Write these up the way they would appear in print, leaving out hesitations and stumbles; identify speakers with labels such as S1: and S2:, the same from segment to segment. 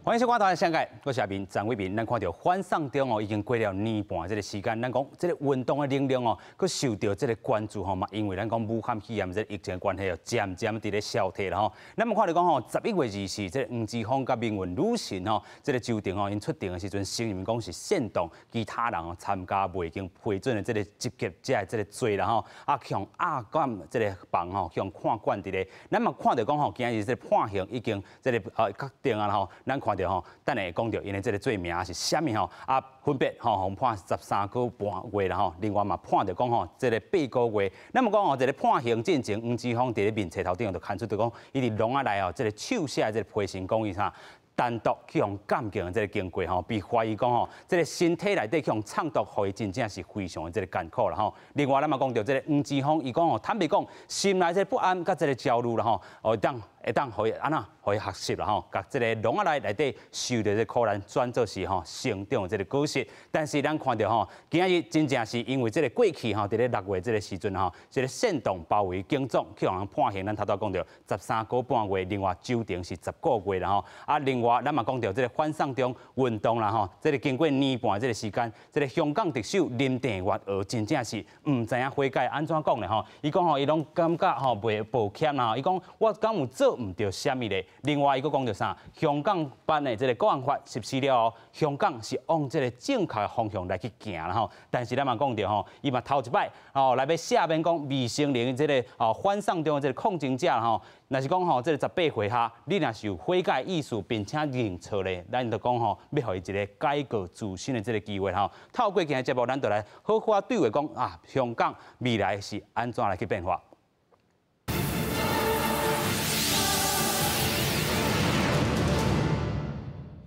S1: 歡迎收看《台灣世界》，我是阿明張偉民。咱看著反送中哦，已經過了年半這個時間，咱講這個運動的能量哦，閣受著這個關注吼嘛，因為咱講武漢肺炎這個疫情的關係哦，漸漸佇咧消退啦吼。咱嘛看著講吼，11月24，這個黃之鋒佮民運女神吼，這個周庭吼，𪜶出庭的時陣，承認講是煽動其他人哦參加未經批准的這個集結者的這個罪啦吼，啊，予押監這個房吼，予看管佇咧。咱嘛看著講吼，今日這個判刑已經這個確定啊吼，咱看著吼，等下會講著𪜶的這個罪名是啥物吼，啊，分別吼，予判13個半月啦吼，另外嘛判著講吼，這個8個月。咱嘛講吼，這個判刑進前，黃之鋒佇咧面冊頭頂就牽出著講，伊佇籠仔內吼，這個手寫這個批信講伊啥？單獨去予監禁的這個經過吼，被懷疑講吼，這個身體內底去予藏毒，予伊真正是非常的這個艱苦啦吼。另外，咱嘛講著這個黃之鋒，伊講吼，坦白講，心內這個不安佮這個焦慮啦吼，會當予伊按怎，予伊學習啦吼，共這個籠仔內內底受著這個苦難轉做是吼成長的這個果實。但是咱看著吼，今日真正是因為這個過去吼，佇咧6月這個時陣吼，這個煽動包圍警總去予人判刑，咱頭拄講著13個半月，另外周庭是10個月啦吼。啊，另外咱嘛講著這個反送中運動啦吼，這個經過年半這個時間，這個香港特首林鄭月娥真正是毋知影悔改按怎講咧吼。伊講吼，伊攏感覺吼袂抱歉啦，伊講我敢有做毋著啥物咧。另外，伊閣講著啥？香港版的這個國安法實施了後，香港是往這個正確的方向來去行啦吼。但是咱嘛講著吼，伊嘛頭一擺吼來欲赦免講未成年這個哦反送中的這個抗爭者吼。若是講吼，這個18歲下，你若是有悔改意思，並且認錯咧，咱就講吼，欲予伊一個改過自新的這個機會吼。透過今日節目，咱就來好好對話講啊，香港未來是按怎來去變化。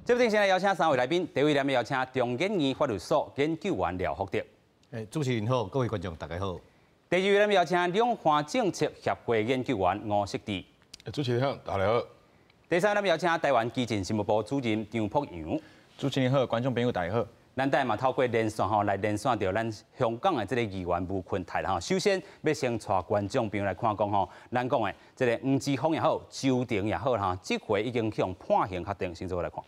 S1: 這邊先來邀請三位來賓，第一位咱們邀請中研院法律所研究員廖福德。
S2: 主持人好，各位觀眾大家好。
S1: 第二位咱們邀請兩岸政策協會研究員吳錫志。
S3: 主持人好，大家好。
S1: 第三，咱們邀請台灣基進新聞部主任張博洋。
S4: 主持人好，觀眾朋友大家好。
S1: 咱等下嘛透過連線吼來連線著咱香港的這個議員吳坤泰啦吼。首先欲先帶觀眾朋友來看講吼，咱講的這個黃之鋒也好，周庭也好啦，這回已經予判刑確定，先做來看。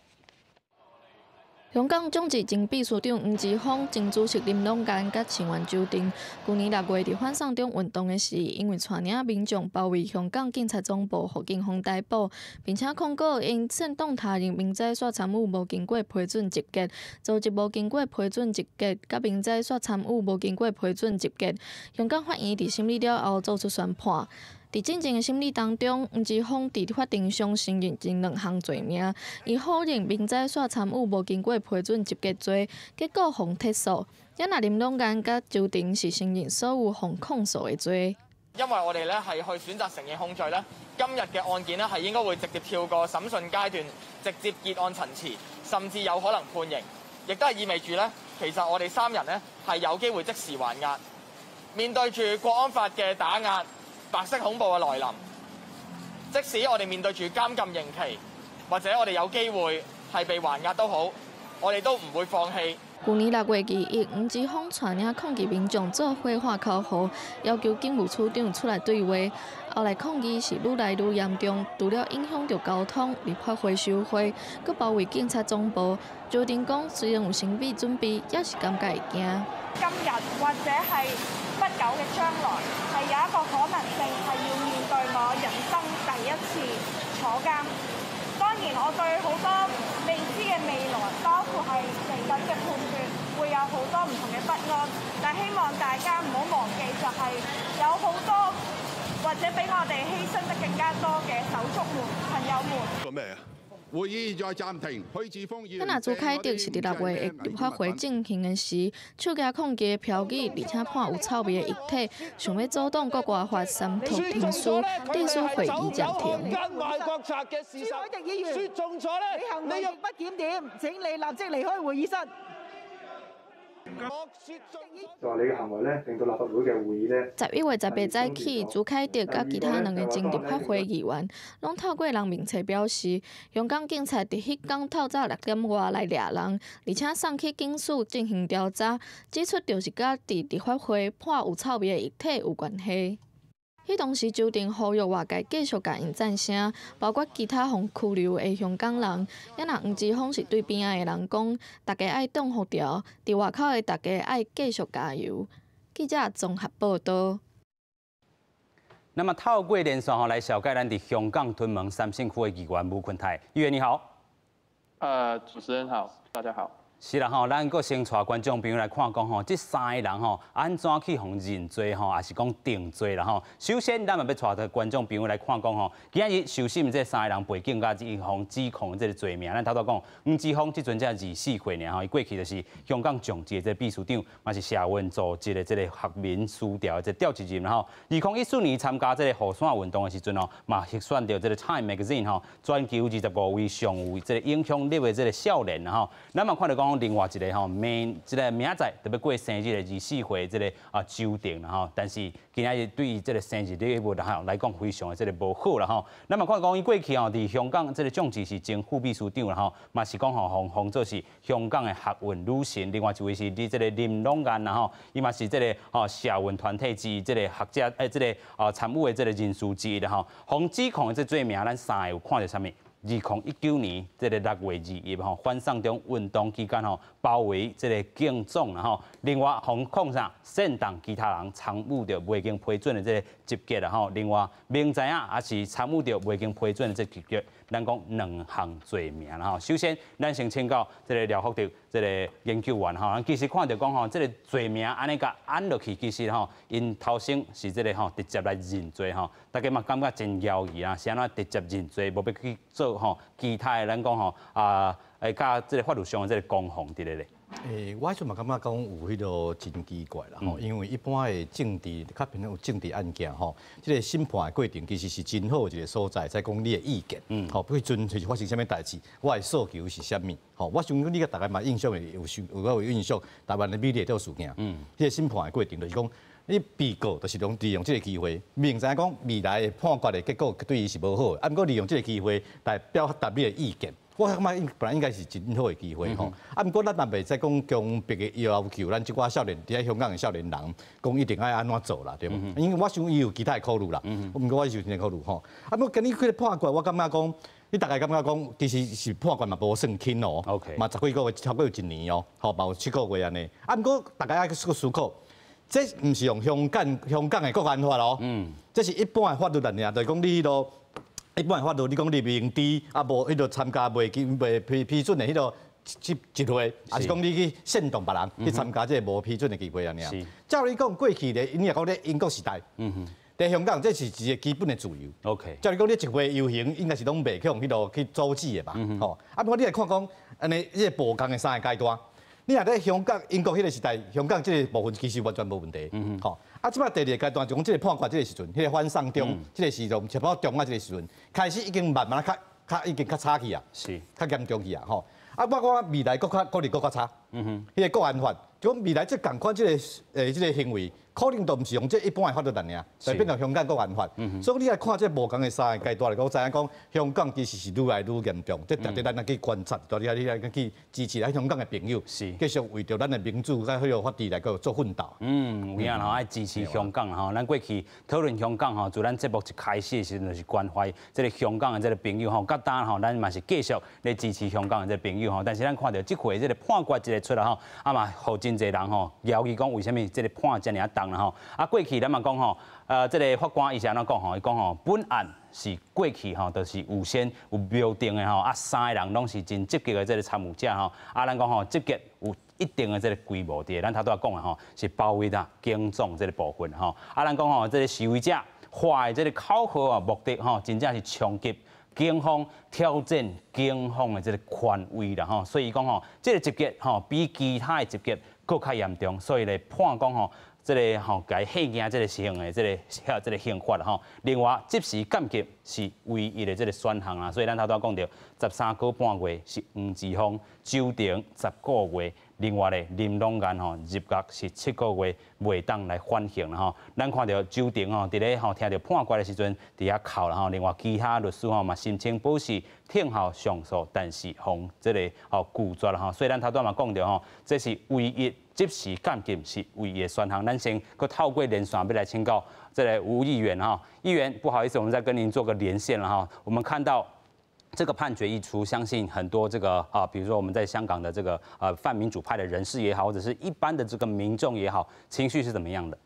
S5: 香港眾志前秘書長黃之鋒、前主席林朗彥佮議員周庭，舊年6月佇反送中運動的時，因為帶領民眾包圍香港警察總部，予警方逮捕，並且控告𪜶煽動他人明知煞參與無經過批准集結、組織無經過批准集結、佮明知煞參與無經過批准集結。香港法院佇審理了後做出宣判。佇進前的審理當中，黃之鋒佇法庭上承認這兩項罪名，伊否認明知煞參與無經過批准集結罪，結果予撤訴。也若林朗彥佮周庭是承認所有予控訴的罪。
S6: 因為我哋咧係去選擇承認控罪咧，今日嘅案件咧係應該會直接跳過審訊階段，直接結案陳詞，甚至有可能判刑，亦都係意味住咧，其實我哋三人咧係有機會即時還押，面對住國安法嘅打壓。白色恐怖嘅來臨，即使我哋面對住監禁刑期，或者我哋有機會係被還押都好，我哋都唔會放棄。
S5: 舊年6月21，黃之鋒帶領抗議民眾做伙喊口號，要求警務處長出來對話。後來抗議是愈來愈嚴重，除了影響著交通、立法會收會，閣包圍警察總部。周庭講，雖然有心理準備，也是感覺會驚。
S7: 今日或者係不久嘅將來，係有一個可能性係要面對我人生第一次坐監。當然，我對好多未知嘅未來，包括係嚟緊嘅判斷，會有好多唔同嘅不安。但希望大家唔好忘記，就係有好多或者比我哋犧牲得更加多嘅手足們、朋友們。
S3: 做咩啊？會議現在暫停。許智峯議員，
S5: 若朱凱廸是佇6月的立法會進行的時，手舉抗議的標語，而且潑有臭味的液體，想欲阻擋國歌法三讀程序，致使會議暫停。
S8: 跟賣國賊嘅事實，
S9: 朱凱廸議員，
S8: 説中咗咧，
S9: 你行為不檢點，請你立即離開會議室。
S10: 就話你嘅行為咧，令到立法會嘅會議咧。
S5: 11月18早起，朱凱廸佮其他兩个前立法會議員，攏透過人面冊表示，香港警察佇彼工透早6點外來掠人，而且送去警署進行調查，指出就是佮佇立法會潑有臭味的液體有關係。彼當時周庭呼籲外界繼續共𪜶贊聲，包括其他予拘留的香港人。抑若黃之鋒是對邊仔的人講，大家愛擋風潮，佇外口的大家愛繼續加油。記者綜合報道。
S1: 那麼透過連線吼來紹介咱佇香港屯門三省區的議員吳坤泰，議員你好。
S11: 主持人好，大家好。
S1: 是啦吼，咱閣先帶觀眾朋友來看講吼，這三個人吼按怎去予認罪吼，抑是講定罪啦吼。首先，咱嘛欲帶著觀眾朋友來看講吼，今仔日受審這三個人背景佮伊予指控的這個罪名，咱頭拄講，黃之鋒這陣才24歲爾吼，伊過去就是香港眾志的這個秘書長，嘛是社運組織的這個學民思潮的這個召集人吼。2014年參加這個雨傘運動的時陣吼，嘛獲選著這個 Time Magazine 吼全球25位上有這個影響力的這個少年吼。咱嘛看著講，另外一個吼明這個明仔載就欲過生日的24歲這個啊周庭啦吼，但是今仔日對伊這個生日禮物吼來講非常的這個無好啦吼。咱嘛看講伊過去吼佇香港這個眾志是前副秘書長啦吼，嘛是講吼予封做是香港的學運女神。另外一位是佇這個林朗彥啦吼，伊嘛是這個吼社運團體之這個學者欸這個啊參與的這個人士之一啦吼。予指控的這罪名，咱三個有看著啥物？2019年這個6月21吼，反送中運動期間吼，包圍這個警總啦吼。另外，予控啥煽動其他人參與著未經批准的這個集結啦吼。另外，明知影抑是參與著未經批准的這個集結，咱講兩項罪名啦吼。首先，咱先請教這個廖福德這個研究員吼，咱其實看著講吼，這個罪名按呢共按落去，其實吼，𪜶頭先是這個吼直接來認罪吼，大家嘛感覺真訝異啊，是按怎直接認罪，無欲去做吼其他的咱講吼啊，會佮這個法律上的這個攻防佇咧咧。
S2: 欸，我彼陣嘛感覺講有彼個真奇怪啦吼，因為一般的政治較偏有政治案件吼，這個審判的過程其實是真好一個所在，在講你的意見，吼，彼陣就是發生啥物代誌，我的訴求是啥物，吼，我想講你佮大家嘛印象會有想有有印象，台灣的美麗島事件，彼個審判的過程就是講，你被告就是講利用這個機會，明知影講未來的判決的結果對伊是無好的，啊，毋過利用這個機會來表達你的意見。我感覺本來應該是真好的機會吼，啊，毋過咱也袂使講強迫的要求咱這寡少年佇遐香港的少年人，講一定愛按怎做啦，對無？因為我想伊有其他的考慮啦，毋過我是有這個考慮吼。啊，毋過今日彼個判決，我感覺講，你大概感覺講，其實是判決嘛無算輕哦，嘛十幾個月，超過有一年哦，吼，嘛有7個月按呢。啊，毋過大家愛去思考，這毋是用香港的國安法哦，這是一般的法律來爾，就是講你彼個。一般的法律，你講你明知啊無彼個參加未經未批批准的彼個集會，抑是講你去煽動別人去參加這個無批准的集會按呢。照理講，過去咧，你若講咧英國時代，佇香港這是一個基本的自由。 照理講，你集會遊行應該是攏袂去予彼個去阻止的吧？吼，啊，不過你來看講，按呢，這個無仝的三個階段，你若咧香港英國彼個時代，香港這個部分其實完全無問題。吼，啊，這擺第二個階段就講這個判決這個時陣，彼個反送中這個時陣，差不多中啊這個時陣，開始已經慢慢較較已經較差去啊，較嚴重去啊，吼。啊，我講未來閣較可能閣較差。彼個國安法，就講未來這仝款這個這個行為，可能都毋是用這一般的法律來爾，就變成香港國安法。所以你來看這無仝的三個階段來講，知影講香港其實是愈來愈嚴重，這值得咱來去觀察，值得你來去支持咱香港的朋友，繼續為著咱的民主佮彼個法治來閣做奮鬥。
S1: 嗯，有影吼，愛支持香港吼。咱過去討論香港吼，自咱節目一開始的時陣，就是關懷這個香港的這個朋友吼。佮今吼，咱嘛是繼續咧支持香港的這個朋友吼。但是咱看著這回這個判決一個出來吼，啊嘛，予真濟人吼猶疑講為啥物這個判遮爾仔重啦吼。啊，過去咱嘛講吼，這個法官伊是按怎講吼？伊講吼，本案是過去吼，就是預先有標定的吼，啊，三個人攏是真積極的這個參與者吼。啊，咱講吼，集結有一定的這個規模佇，咱頭拄仔講的吼，是包圍啦警總這個部分吼。啊，咱講吼，這個示威者喊的這個口號啊，目的吼，真正是衝擊警方，挑戰警方的這個權威啦吼。所以講吼，這個集結吼，比其他的集結閣較嚴重，所以咧判講吼，這個吼，共戲驚這個刑的這個刑罰吼。另外，即時監禁是唯一的這個選項啦。所以咱頭拄仔講著，13個半月是黃之鋒，周庭10個月，另外咧，林朗彥吼入獄是7個月，袂當來緩刑啦吼。咱看著周庭吼，佇咧吼聽著判決的時陣，佇遐哭啦吼。另外其他律師吼嘛申請保釋聽候上訴，但是予這個吼拒絕啦吼。所以咱頭拄仔嘛講著吼，這是唯一即時監禁是唯一的選項。咱先閣透過連線欲來請教這個吳議員哈，議員不好意思，我們再跟您做個連線了哈。我們看到這個判決一出，相信很多這個啊，比如說我們在香港的這個泛民主派的人士也好，或者是一般的這個民眾也好，情緒是怎麼樣的？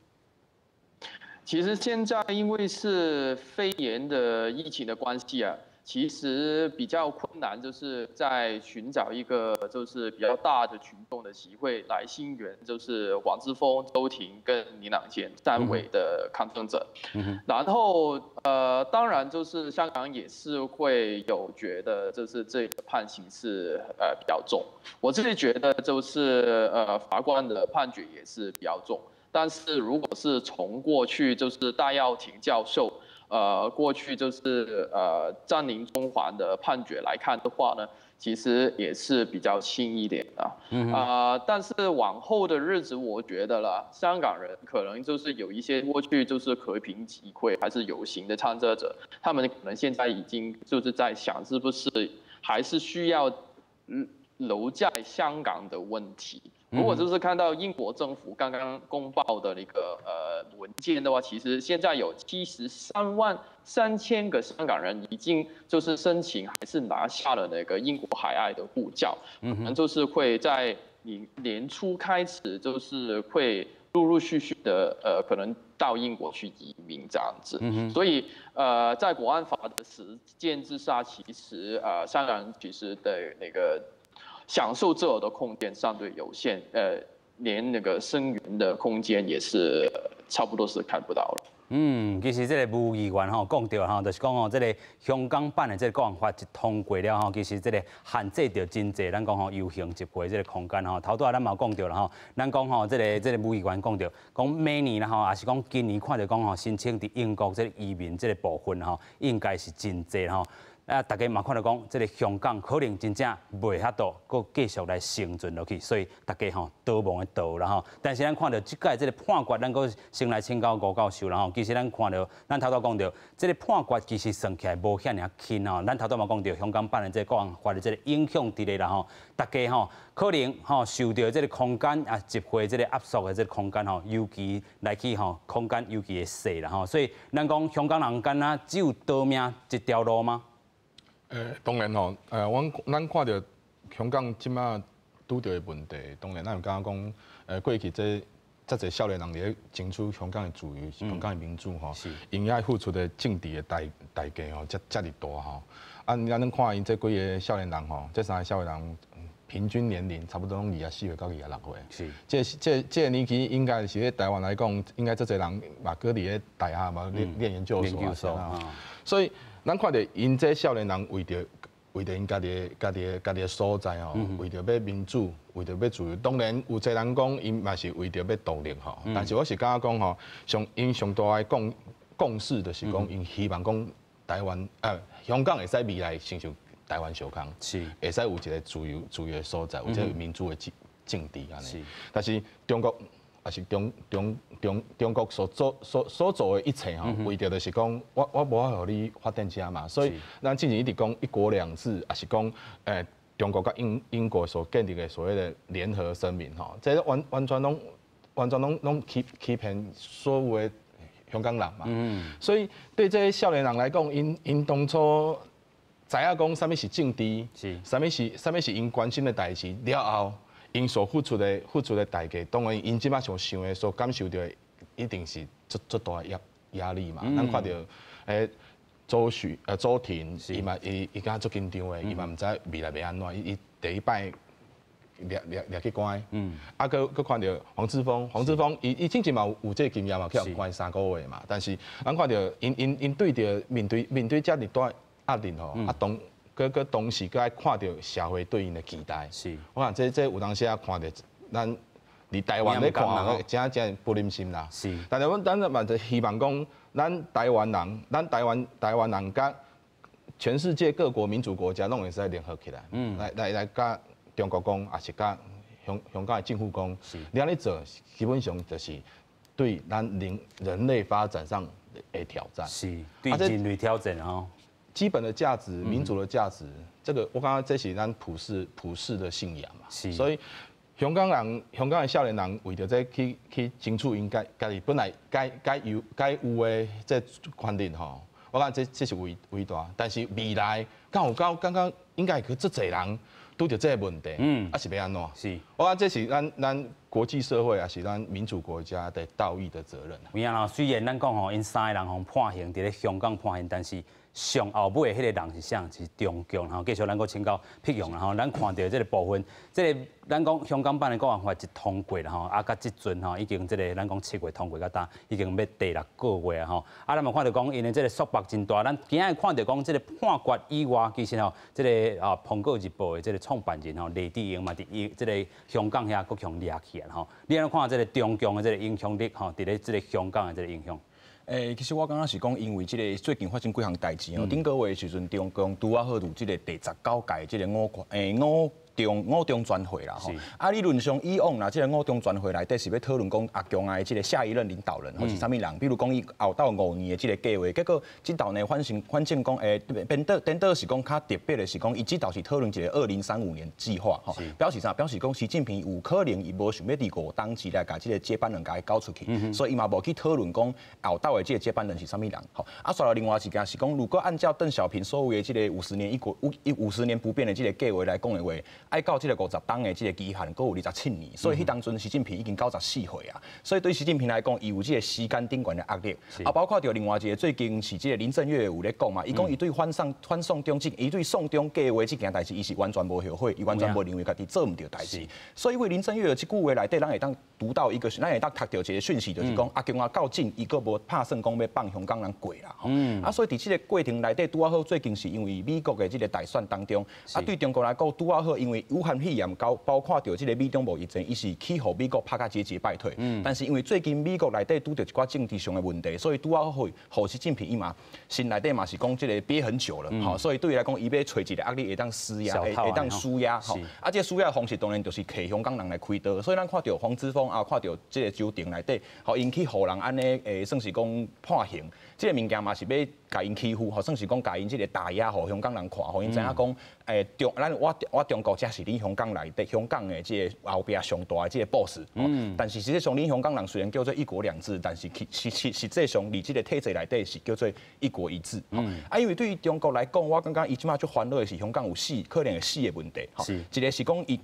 S11: 其實現在因為是肺炎的疫情的關係啊，其實比較困難，就是在尋找一個就是比較大的群眾的集會來聲援，就是黃之鋒、周庭跟林朗彥三位的抗爭者。然後當然就是香港也是會有覺得，就是這個判刑是比較重。我自己覺得就是法官的判決也是比較重，但是如果是從過去就是戴耀廷教授，過去就是佔領中環的判決來看的話呢，其實也是比較輕一點的。但是往後的日子，我覺得啦，香港人可能就是有一些過去就是和平集會還是遊行的參加者，他們可能現在已經就是在想，是不是還是需要留在香港的問題。如果就是看到英國政府剛剛公布的那個文件的話，其實現在有73萬3千個香港人已經就是申請還是拿下了那個英國海外的護照，可能就是會在年年初開始，就是會陸陸續續的可能到英國去移民這樣子。所以在國安法的實踐之下，其實香港人其實的那個享受自由的空間相對有限，連那個聲援的空間也是差不多是看不到了。
S1: 嗯，其實這個吳議員吼講著吼，就是講吼，這個香港版的這個國安法一通過了吼，其實這個限制著真濟，咱講吼遊行集會這個空間吼。頭拄仔咱嘛講著啦吼，咱講吼這個吳議員講著，講明年啦吼，抑是講今年看著講吼，申請佇英國這個移民這個部分吼，應該是真濟吼。啊，大家嘛看著講，這個香港可能真正袂法度閣繼續來生存落去，所以大家吼逃亡的逃啦吼。但是咱看著這擺這個判決，咱閣先來請教吳教授啦吼。其實咱看著，咱頭拄講著，這個判決其實算起來無遐爾仔輕吼。咱頭拄嘛講著，香港版的這個國安法的這個影響佇咧啦吼，大家吼可能吼受著這個空間啊集會這個壓縮的這個空間吼，尤其來去吼空間尤其會細啦吼。所以咱講香港人敢若只有逃命這條路嗎？
S3: 當然吼，阮咱看著香港這馬拄著的問題，當然咱有感覺講，過去這遮濟少年人佇咧爭取香港的自由、香港的民主吼，𪜶愛付出的政治的代價吼，遮爾大吼。啊，咱攏看𪜶這幾个少年人吼，這三个少年人平均年齡差不多攏24歲到26歲。這個年紀應該是咧台灣來講，應該遮濟人嘛，閣佇咧大學嘛念研究所啊。所以咱看著𪜶這少年人為著𪜶家己的所在吼，為著欲民主，為著欲自由，當然有濟人講𪜶嘛是為著欲獨立吼，但是我是感覺講吼，𪜶上大的共識就是講，𪜶希望講台灣香港會使未來親像台灣相仝，會使有一個自由的所在，有這個民主的政治按呢。但是中國抑是中國所做的一切吼，為著就是講，我無法予你發展遮嘛，所以咱之前一直講一國兩制，抑是講中國佮英國所建立的所謂的聯合聲明吼，這完全攏欺騙所有的香港人嘛。所以對這少年人來講，𪜶當初知影講啥物是政治，啥物是𪜶關心的代誌了後，𪜶所付出的代價，當然𪜶這馬所想的、所感受著的，一定是足足大的壓力嘛。咱看著，周庭，伊嘛伊敢若足緊張的，伊嘛毋知未來欲按怎，伊第一擺掠去關。啊，閣看著黃之鋒，黃之鋒伊之前嘛有這個經驗嘛，去予關3個月嘛。但是咱看著𪜶對著面對遮爾大壓力吼，啊當。閣同時閣愛看著社會對𪜶的期待。我看這有當時啊，看著咱佇台灣咧看，真真不忍心啦。但是阮咱嘛就希望講，咱台灣人，咱台灣人佮全世界各國民主國家攏會使聯合起來，來來來佮中國講，抑是佮香港的政府講，你按呢做，基本上就是對咱人類發展上的挑戰。
S1: 是，對人類挑戰吼。
S3: 基本的價值、民主的價值，這個我感覺這是咱普世的信仰嘛。所以香港人、香港的少年人為著這去爭取𪜶家己本來該有的這權利吼，我感覺這是偉大。但是未來敢有夠感覺應該會足濟人拄著這個問題，啊是欲按怎？我感覺這是咱國際社會，也是咱民主國家的道義的責任。
S1: 有影啦，雖然咱講吼，𪜶三个人予判刑，佇咧香港判刑，但是上後尾的彼个人是啥？是中共吼。繼續咱閣請教碧陽啦吼，咱看著這个部分，這个咱講香港版的國安法一通過啦吼，啊，到這陣吼已經這个咱講7月通過到今，已經欲第六個月啊吼。啊，咱嘛看著講，𪜶的這个束縛真大，咱今仔日看著講這个判決以外，其實吼，這个啊《蘋果日報》的這个創辦人吼黎智英嘛，佇伊這个香港遐閣予掠起來吼。你按怎看這个中共的這个影響力吼，佇咧這个香港的這个影響？
S4: 其實我感覺是講，因為這个最近發生幾項代誌哦。頂個月的時陣，中共拄仔好有這个第19屆這个五中全會啦吼。啊，理論上以往啦，這个五中全會內底是欲討論講阿共的這个下一任領導人或是啥物人，比如講伊後鬥5年的這个計劃，結果這道呢，反正講顛倒是講較特別的是講，伊這道是討論一个2035年計劃吼，表示啥？表示講習近平有可能伊無想欲佇五黨之內共這个接班人共伊交出去，所以伊嘛無去討論講後鬥的這个接班人是啥物人吼。啊，煞來另外一件是講，如果按照鄧小平所謂的這个50年一國五五十年不變的這个計劃來講的話，愛到這个50黨的這个期限，閣有27年，所以彼當陣習近平已經94歲啊。所以對習近平來講，伊有這个時間頂懸的壓力。啊，包括著另外一个最近是這个林鄭月娥有咧講嘛，伊講伊對反送中這，伊對送中計劃這件代誌，伊是完全無後悔，伊完全無認為家己做毋著代誌。所以為林鄭月娥這句話內底，咱會當讀到一個，咱會當讀著一个訊息，就是講阿共啊到盡，伊閣無拍算講欲放香港人過啦。啊，所以佇這个過程內底，拄仔好最近是因為美國的這个大選當中，啊，對中國來講，拄仔好因為武漢肺炎包括著這个美中貿易戰，伊是去予美國拍甲節節敗退。但是因為最近美國內底拄著一寡政治上的問題，所以拄仔好予習近平伊嘛心內底嘛是講這个憋很久了，吼，所以對伊來講，伊欲揣一个壓力會當施壓，會當施壓，吼。啊，這个施壓方式當然就是提香港人來開刀，所以咱看著黃之鋒啊，看著這个周庭內底，予𪜶去予人按呢，算是講判刑，這个物件嘛是欲共𪜶欺負，吼，算是講共𪜶這个打壓，予香港人看，予𪜶知影講，中咱我我中國才是恁香港內底香港的這个後壁上大的這个 boss。但是實際上恁香港人雖然叫做一國兩制，但是實際上佇這个體制內底是叫做一國一制。啊，因為對於中國來講，我感覺伊這馬足煩惱的是香港有可能會四个問題。一个是講伊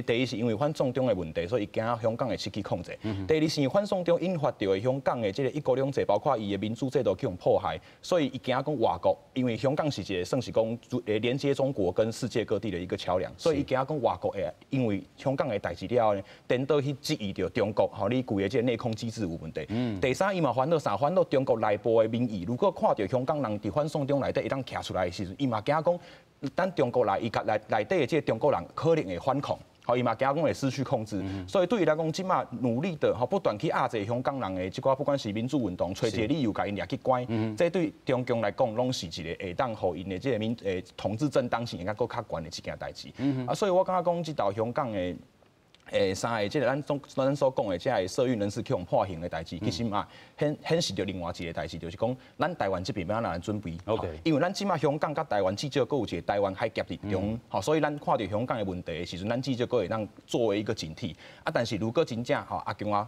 S4: 第一是因為反送中的問題，所以伊驚香港會失去控制。第二是反送中引發著的香港的這个一國兩制，包括伊的民主制度去予破壞，所以伊驚講外國，因為香港是一个算是講連接中國跟世界各地的一個橋梁，所以伊驚講外國會因為香港的代誌了後呢，顛倒去質疑著中國，吼你規个這个內控機制有問題。第三，伊嘛煩惱啥？煩惱中國內部的民意，如果看著香港人佇反送中內底會當徛出來的時陣，伊嘛驚講，等中國來伊共內底的這个中國人可能會反抗。吼，伊嘛驚講會失去控制，所以對伊來講，這馬努力的吼，不斷去壓制香港人的這寡，不管是民主運動，揣一个理由共𪜶掠去關，這對中共來講，攏是一个會當予𪜶的這个統治正當性會較閣較懸的一件代誌。啊，所以我感覺講這道香港的三个這个咱所講的這个社運人士去予判刑的代誌，其實嘛顯示著另外一个代誌，就是講咱台灣這邊欲按怎來準備。 因為咱這馬香港佮台灣至少閣有一个台灣海峽佇中，吼，所以咱看著香港的問題的時陣，咱至少閣會當作為一個警惕。啊，但是如果真正吼阿共啊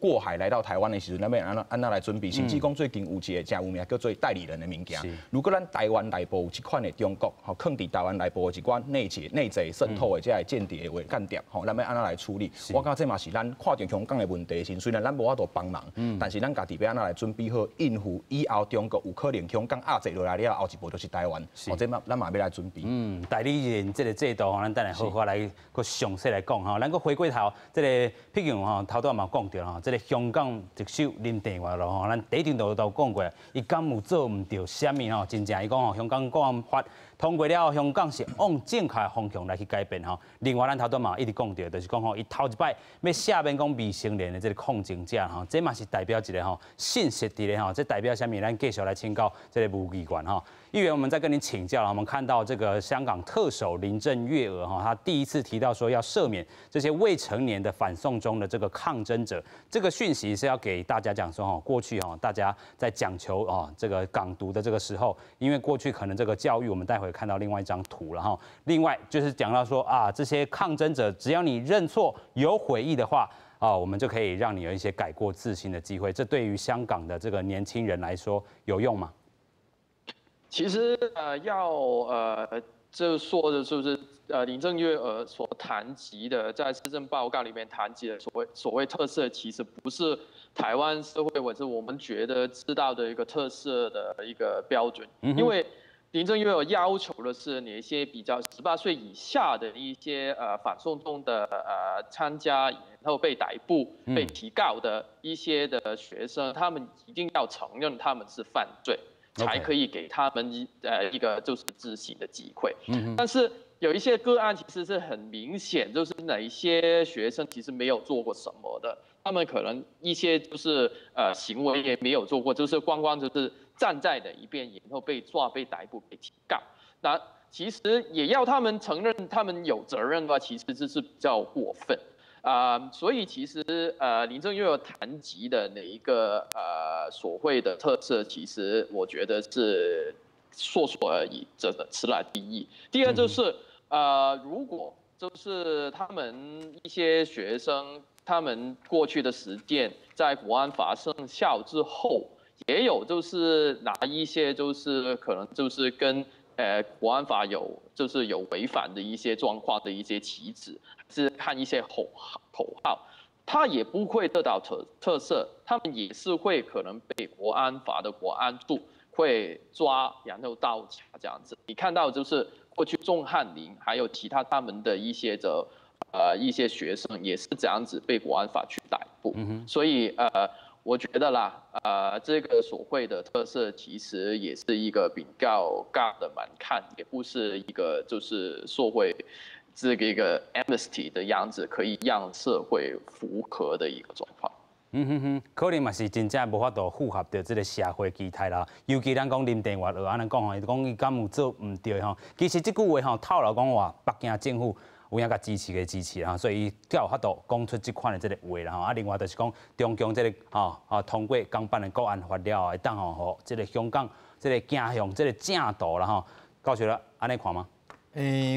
S4: 過海來到台灣的時陣，咱欲按怎來準備？甚至講最近有一个誠有名叫做代理人的物件。如果咱台灣內部有這款的中國吼，囥佇台灣內部的一寡內賊滲透的這个間諜的話間諜，吼，咱欲按怎來處理？我感覺這嘛是咱看著香港的問題時，雖然咱無法度幫忙，但是咱家己欲按怎來準備好應付以後中國有可能香港壓制落來了後，後一步就是台灣。哦，這嘛咱嘛欲來準備。
S1: 嗯，代理人這个制度吼，咱等下好好來閣詳細來講吼。咱閣回過頭，這个畢竟吼頭拄仔嘛講著吼，這个香港特首林鄭月娥吼，咱第一場就都講過，伊敢有做毋著啥物吼？真正伊講吼，香港國安法通過了，香港是往正確的方向來去改變吼。另外，咱頭拄嘛一直講著，就是講吼，伊頭一擺欲赦免講未成年的這個抗爭者吼，這嘛是代表一個吼信息佇咧吼，這代表啥物？咱繼續來請教這個吳議員吼。議員，我們再跟您請教了。我們看到這個香港特首林鄭月娥哈，她第一次提到說要赦免這些未成年的反送中的這個抗爭者，這個訊息是要給大家講說哈，過去哈大家在講求啊這個港獨的這個時候，因為過去可能這個教育，我們待會看到另外一張圖了哈。另外就是講到說啊，這些抗爭者只要你認錯有悔意的話，啊，我們就可以讓你有一些改過自新的機會。這對於香港的這個年輕人來說有用嗎？
S11: 其實要就說的就是林鄭月娥所談及的，在施政報告裡面談及的所謂特赦，其實不是台灣社會或者我們覺得知道的一個特赦的一個標準，因為林鄭月娥要求的是那些比較18歲以下的一些反送中的參加然後被逮捕、被提告的一些的學生，他們一定要承認他們是犯罪，才可以給他們一個就是自省的機會。但是有一些個案其實是很明顯，就是哪一些學生其實沒有做過什麼的，他們可能一些就是行為也沒有做過，就是光光就是站在的一邊，然後被抓、被逮捕、被提告。那其實也要他們承認他們有責任的話，其實這是比較過分。所以其實林鄭月娥談及的哪一個所謂的特赦，其實我覺得是說說而已，這個此乃第一。第二就是如果就是他們一些學生，他們過去的實踐在國安法生效之後，也有就是拿一些就是可能就是跟國安法有就是有違反的一些狀況的一些旗幟，是看一些口號，他也不會得到特赦，他們也是會可能被國安法的國安處會抓，然後到查這樣子。你看到就是過去鍾翰林還有其他他們的一些的一些學生也是這樣子被國安法去逮捕，所以我覺得啦，這個所謂的特赦其實也是一個比較高的門檻，也不是一個就是社會這個一個 amnesty 的樣子，可以讓社會符合的一個狀況。
S1: 嗯哼哼，可能嘛是真正無法度符合著這個社會期待啦。尤其咱講林鄭月娥按呢講吼，伊講伊敢有做毋對吼。其實這句話吼，透露講話北京政府有影共支持的支持啦，所以伊才有法度講出這款的這個話啦吼。啊，另外就是講中共這個吼啊通過港版的國安法了後，會當吼予這個香港這個走向這個正途啦吼。教授啦，按呢看嗎？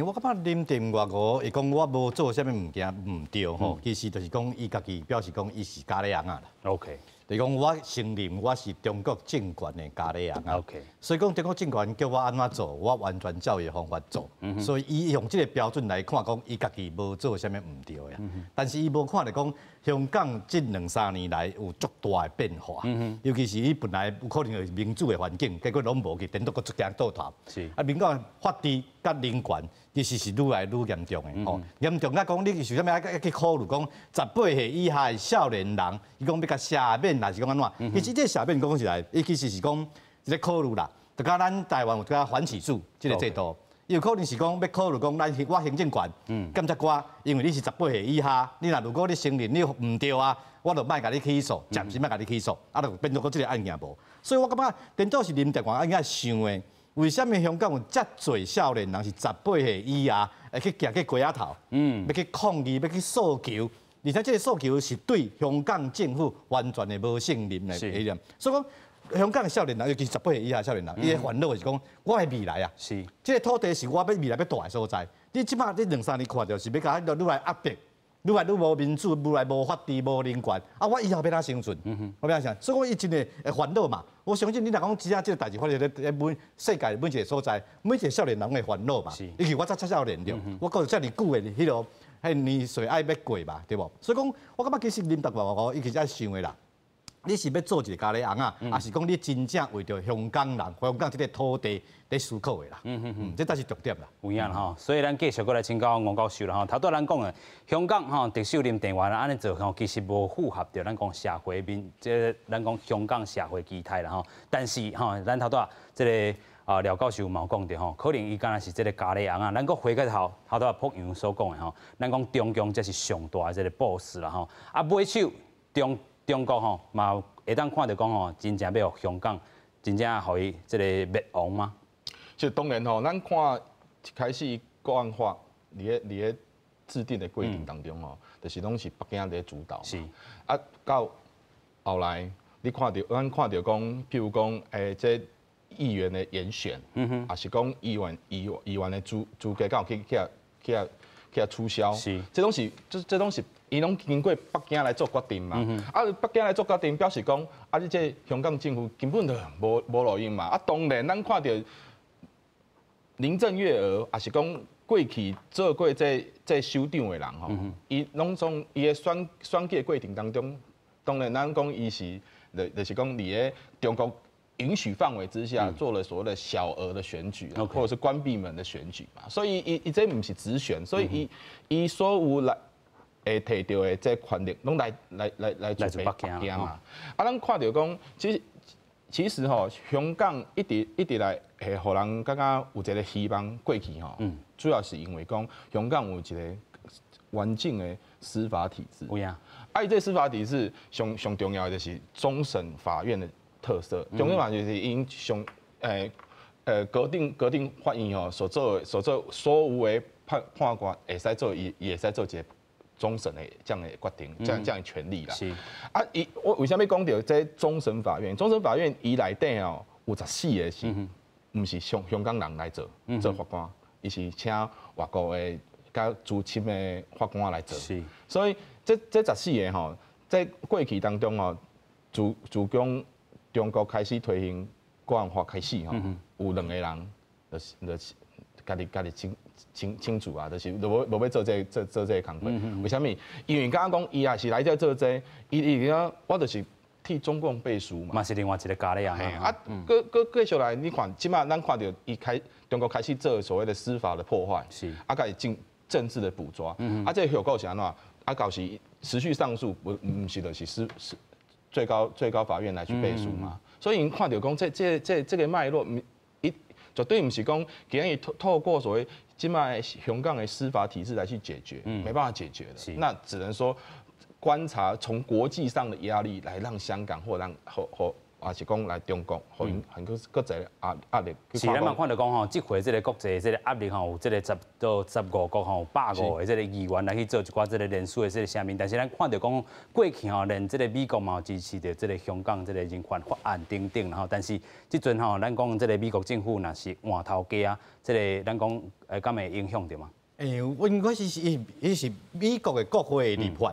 S2: 我感覺林鄭月娥會講我無做啥物物件毋對吼，其實就是講伊家己表示講伊是咖喱尪仔啦。 就是講我承認我是中國政權的咖喱尪仔。 所以講中國政權叫我按怎做，我完全照伊的方法做。所以伊用這個標準來看，講伊家己無做啥物毋對的。但是伊無看著講香港這兩三年來有足大的變化。尤其是伊本來有可能有民主的環境，結果攏無去，顛倒閣逐間倒頭。啊，民主法治佮人權其實是愈來愈嚴重的。吼，嚴重到講你是啥物愛去考慮講18歲以下的少年人，伊講欲共赦免，還是講按怎？其實這個赦免講起來，伊其實是講一個考慮啦。就佮咱台灣有個緩起訴這個制度，伊有可能是講欲考慮講咱我行政權檢察官，因為你是十八歲以下，你若如果你承認你毋對啊，我就莫共你起訴，暫時莫共你起訴，啊，就變做講這個案件無。所以我感覺顛倒是林鄭月娥應該想的，為啥物香港有遮濟少年人是十八歲以下會去行去街仔頭，欲去抗議，欲去訴求，而且這個訴求是對香港政府完全的無信任的。所以講香港的少年人，尤其是十八歲以下少年人，伊的煩惱是講，我的未來啊，這個土地是我欲未來欲蹛的所在。你這擺這兩三年看著是欲共愈來壓迫，愈來愈無民主，愈來無法治、無人權。啊，我以後欲按怎生存？我欲按怎生？所以講伊真的會煩惱嘛。我相信你若講真正這個代誌發生佇每世界每一個所在，每一個少年人會煩惱嘛。尤其我才少年著，我閣有遮爾久的彼落彼年歲愛欲過嘛，對無？所以講，我感覺其實林鄭月娥伊其實愛想的啦。你是欲做一個咖喱尪仔，抑是講你真正為著香港人、香港這個土地佇思考的啦？這才是重點啦。
S1: 有影啦吼，所以咱繼續閣來請教吳教授啦吼。頭拄咱講的香港吼，特首林鄭月娥按呢做吼，其實無符合著咱講社會面，這個咱講香港社會期待啦吼。但是吼，咱頭拄這個。啊廖教授嘛有講著吼，可能伊敢若是這个咖喱尪仔。咱閣回過頭，頭拄仔朴楊所講的吼，咱講中共這是上大的這个 boss 啦吼。啊，尾手中國吼嘛會當看著講吼，真正欲予香港真正予伊這个滅亡嗎？
S3: 就當然吼，咱看一開始國安法佇咧制定的過程當中吼，就是攏是北京佇咧主導。啊，到後來你看著，咱看著講，譬如講，這議員的嚴選，抑是講議員的資格，敢有去予取消？這攏是伊攏經過北京來做決定嘛。啊，北京來做決定，表示講，啊，你這香港政府根本就無路用嘛。啊，當然咱看著林鄭月娥，抑是講過去做過這首長的人吼，伊攏總伊的選舉的過程當中，當然咱講伊是，就是講佇咧中國允許範圍之下，做了所謂的小額的選舉，或者是關閉門的選舉嘛。所以伊這毋是直選，所以伊所有來會提著的這權力，攏來自北京嘛。啊，咱看著講，其實吼，香港一直一直來會予人感覺有一個希望過去吼，主要是因為講香港有一個完整的司法體制。
S1: 有影。
S3: 啊，伊這司法體制上上重要的就是終審法院的特色。終審法院就是𪜶上閣頂法院吼所做所有的判決會使做伊會使做一個終審的這樣的決定，這樣的權力啦。啊，伊我為啥物講著這終審法院？終審法院伊內底哦有14個是，毋是香港人來做法官，伊是請外國的較資深的法官來做。所以這14個吼，在過去當中吼，自從中國開始推行國安法開始吼，有兩個人就是家己清楚啊，就是無欲做這個工課。為啥物？因為敢若講伊也是來這做這，伊講我就是替中共背書嘛。
S1: 嘛是另外一個咖喱尪。
S3: 啊，閣閣繼續來，你看，這馬咱看著伊開中國開始做所謂的司法的破壞，啊，佮政治的捕捉，啊，這個後果是按怎？啊，到時持續上訴，毋是就是司最高法院來去背書嘛？所以𪜶看著講，這個脈絡，伊絕對毋是講今日透過所謂這馬香港的司法體制來去解決，沒辦法解決的。那只能說觀察從國際上的壓力來讓香港或讓或抑是講來中國，予𪜶很閣閣濟壓力。
S1: 是，咱嘛看著講吼，這回這個國際這個壓力吼，有這個10到15國吼，150個這個議員來去做一寡這個聯署的這個聲明。但是咱看著講過去吼，連這個美國嘛有支持著這個香港這個人權法案等等吼。但是這陣吼，咱講這個美國政府若是換頭家啊，這個咱講敢會影響著嗎？
S2: 我應該是伊是美國的國會立法，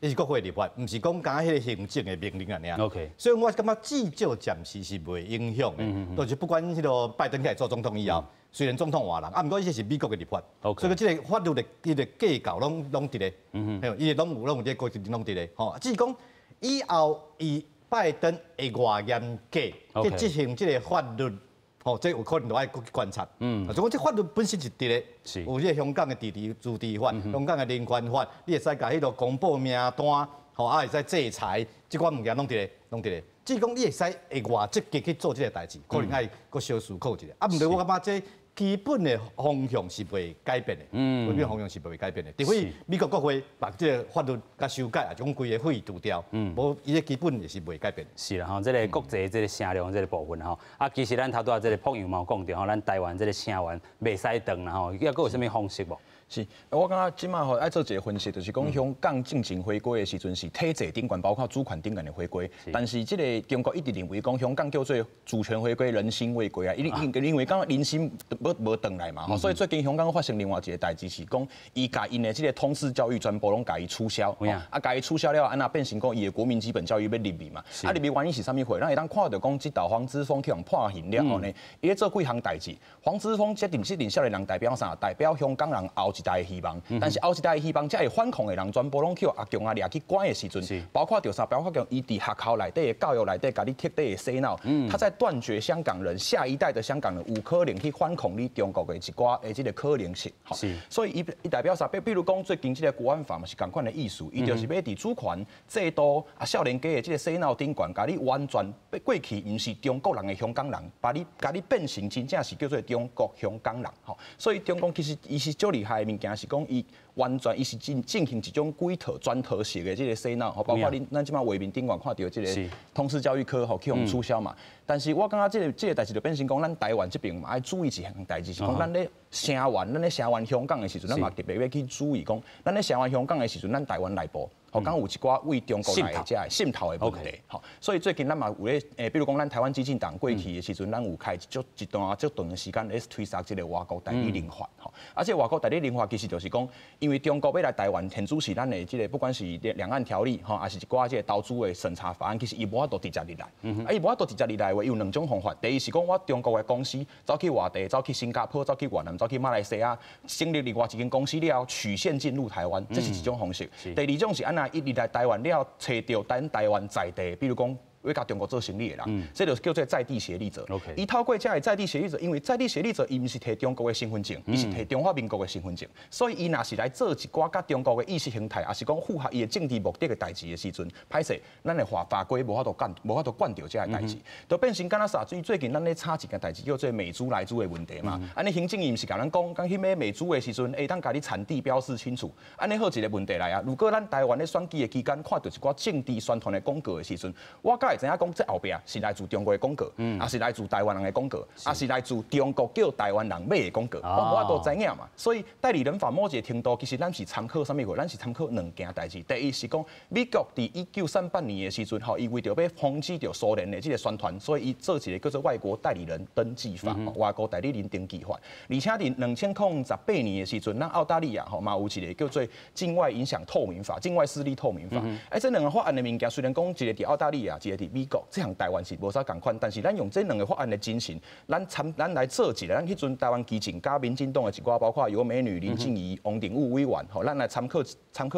S2: 伊是國會立法，毋是講敢若彼個行政的命令按呢。 所以我感覺至少暫時是袂影響的。就是不管彼個拜登起來做總統以後，雖然總統換人，啊，毋過這是美國的立法，所以這個法律的伊個架構攏佇咧，伊攏有這個規定攏佇咧。吼，只是講以後伊拜登會偌嚴格去執行這個法律。吼，這有可能都愛閣去觀察。就講這法律本身是佇咧，有這個香港的自治法，香港的人權法，你會使共彼個公布名單，吼，啊會使制裁，這款物件攏佇咧，攏佇咧。只是講你會使會偌積極去做這個代誌，可能愛閣小思考一下。啊，毋過我感覺這基本的方向是袂改變的，基本方向是袂改變的。除非美國國會把這個法律共修改，抑是講規個廢除掉，無伊個基本也是袂改變。
S1: 是啦，吼，這個國際這個聲量這個部分吼，啊，其實咱頭拄仔這個朴楊嘛有講著吼，咱台灣這個聲援袂使斷啦吼，抑閣有啥物方式無？
S4: 是，我感覺這馬吼愛做一個分析，就是講香港進前回歸的時陣是體制頂懸，包括主權頂懸的回歸。但是這個中國一直認為講香港叫做主權回歸，人心未歸啊，伊認為講人心無轉來嘛，所以最近香港發生另外一個代誌是講，伊共𪜶的這個通識教育全部攏共伊取消，啊，共伊取消了，按怎變成講伊的國民基本教育欲入去嘛？啊，入去原因是啥物貨？咱會當看著講，這道黃之鋒去予判刑了後呢，伊咧做幾項代誌。黃之鋒這陣這陣少年人代表啥？代表香港人後一一代的希望。但是後一代的希望，這个反抗的人全部攏去予阿共啊掠去關的時陣，包括著啥？包括講伊佇學校內底的教育內底，共你徹底的洗腦，他在斷絕香港人下一代的香港人有可能去反抗你中國的一寡的這个可能性。所以伊代表啥？比如講最近這个國安法嘛是仝款的意思，伊就是欲佇主權制度啊少年家的這个洗腦頂懸，共你完全過去毋是中國人的香港人，把你共你變成真正是叫做中國香港人。所以中共其實伊是足厲害的物件，是講伊完全伊是進行一種整套全套式的這个洗腦，包括恁咱這擺畫面頂懸看著這个通識教育科吼去予取消嘛。但是我感覺這个代誌就變成講，咱台灣這邊嘛愛注意一項代誌，是講咱咧聲援，咱咧聲援香港的時陣，咱嘛特別欲去注意講，咱咧聲援香港的時陣，咱台灣內部吼，敢有一寡對中國來的這个滲透的問題。吼，所以最近咱嘛有咧，比如講咱台灣基進黨過去的時陣，咱有開足一段足長的時間咧推捒這个外國代理人法。吼，啊，這个外國代理人法其實就是講，因為中國欲來台灣，現主是咱的這个，不管是兩岸條例吼，抑是一寡這个投資的審查法案，其實伊無法度直接入來。啊，伊無法度直接入來的話，有兩種方法。第一是講，我中國的公司走去外地，走去新加坡，走去越南，走去馬來西亞，成立另外一間公司了後，曲線進入台灣，這是一種方式。第二種是按怎，伊入來台灣了後，揣著咱台灣在地，比如講欲共中國做生意的人，這就叫做在地協力者。伊透過這个在地協力者，因為在地協力者伊毋是提中國的身份證，伊是提中華民國的身份證，所以伊若是來做一寡佮中國的意識形態，抑是講符合伊的政治目的的代誌的時陣，歹勢，咱的法規無法度管，無法度管著這个代誌，就變成敢若啥？最近咱咧吵一件代誌叫做美豬萊豬的問題嘛。按呢行政院毋是共咱講，講去買美豬的時陣，會當共你產地標示清楚。按呢好一个問題來啊，如果咱台灣咧選舉的期間看著一寡政治宣傳的廣告的時陣，我敢會知影講這後壁是來自中國的廣告，抑是來自台灣人的廣告，抑是來自中國叫台灣人買的廣告，我無法度知影嘛。所以代理人法某一个程度，其實咱是參考啥物貨？咱是參考兩件代誌。第一是講美國佇1938年的時陣，吼，伊為著欲防止著蘇聯的這个宣傳，所以伊做一个叫做外國代理人登記法，外國代理人登記法。而且佇2018年的時陣，咱澳大利亞吼嘛有一个叫做境外影響透明法、境外勢力透明法。哎，這兩个法案的物件雖然講一个佇澳大利亞，一个佇美國，這項台灣是無啥仝款，但是咱用這兩个法案的精神，咱參咱來做一个，咱彼陣台灣基進佮民進黨的一寡，包括尤美女、林靜儀、王定武委員，吼，咱來參考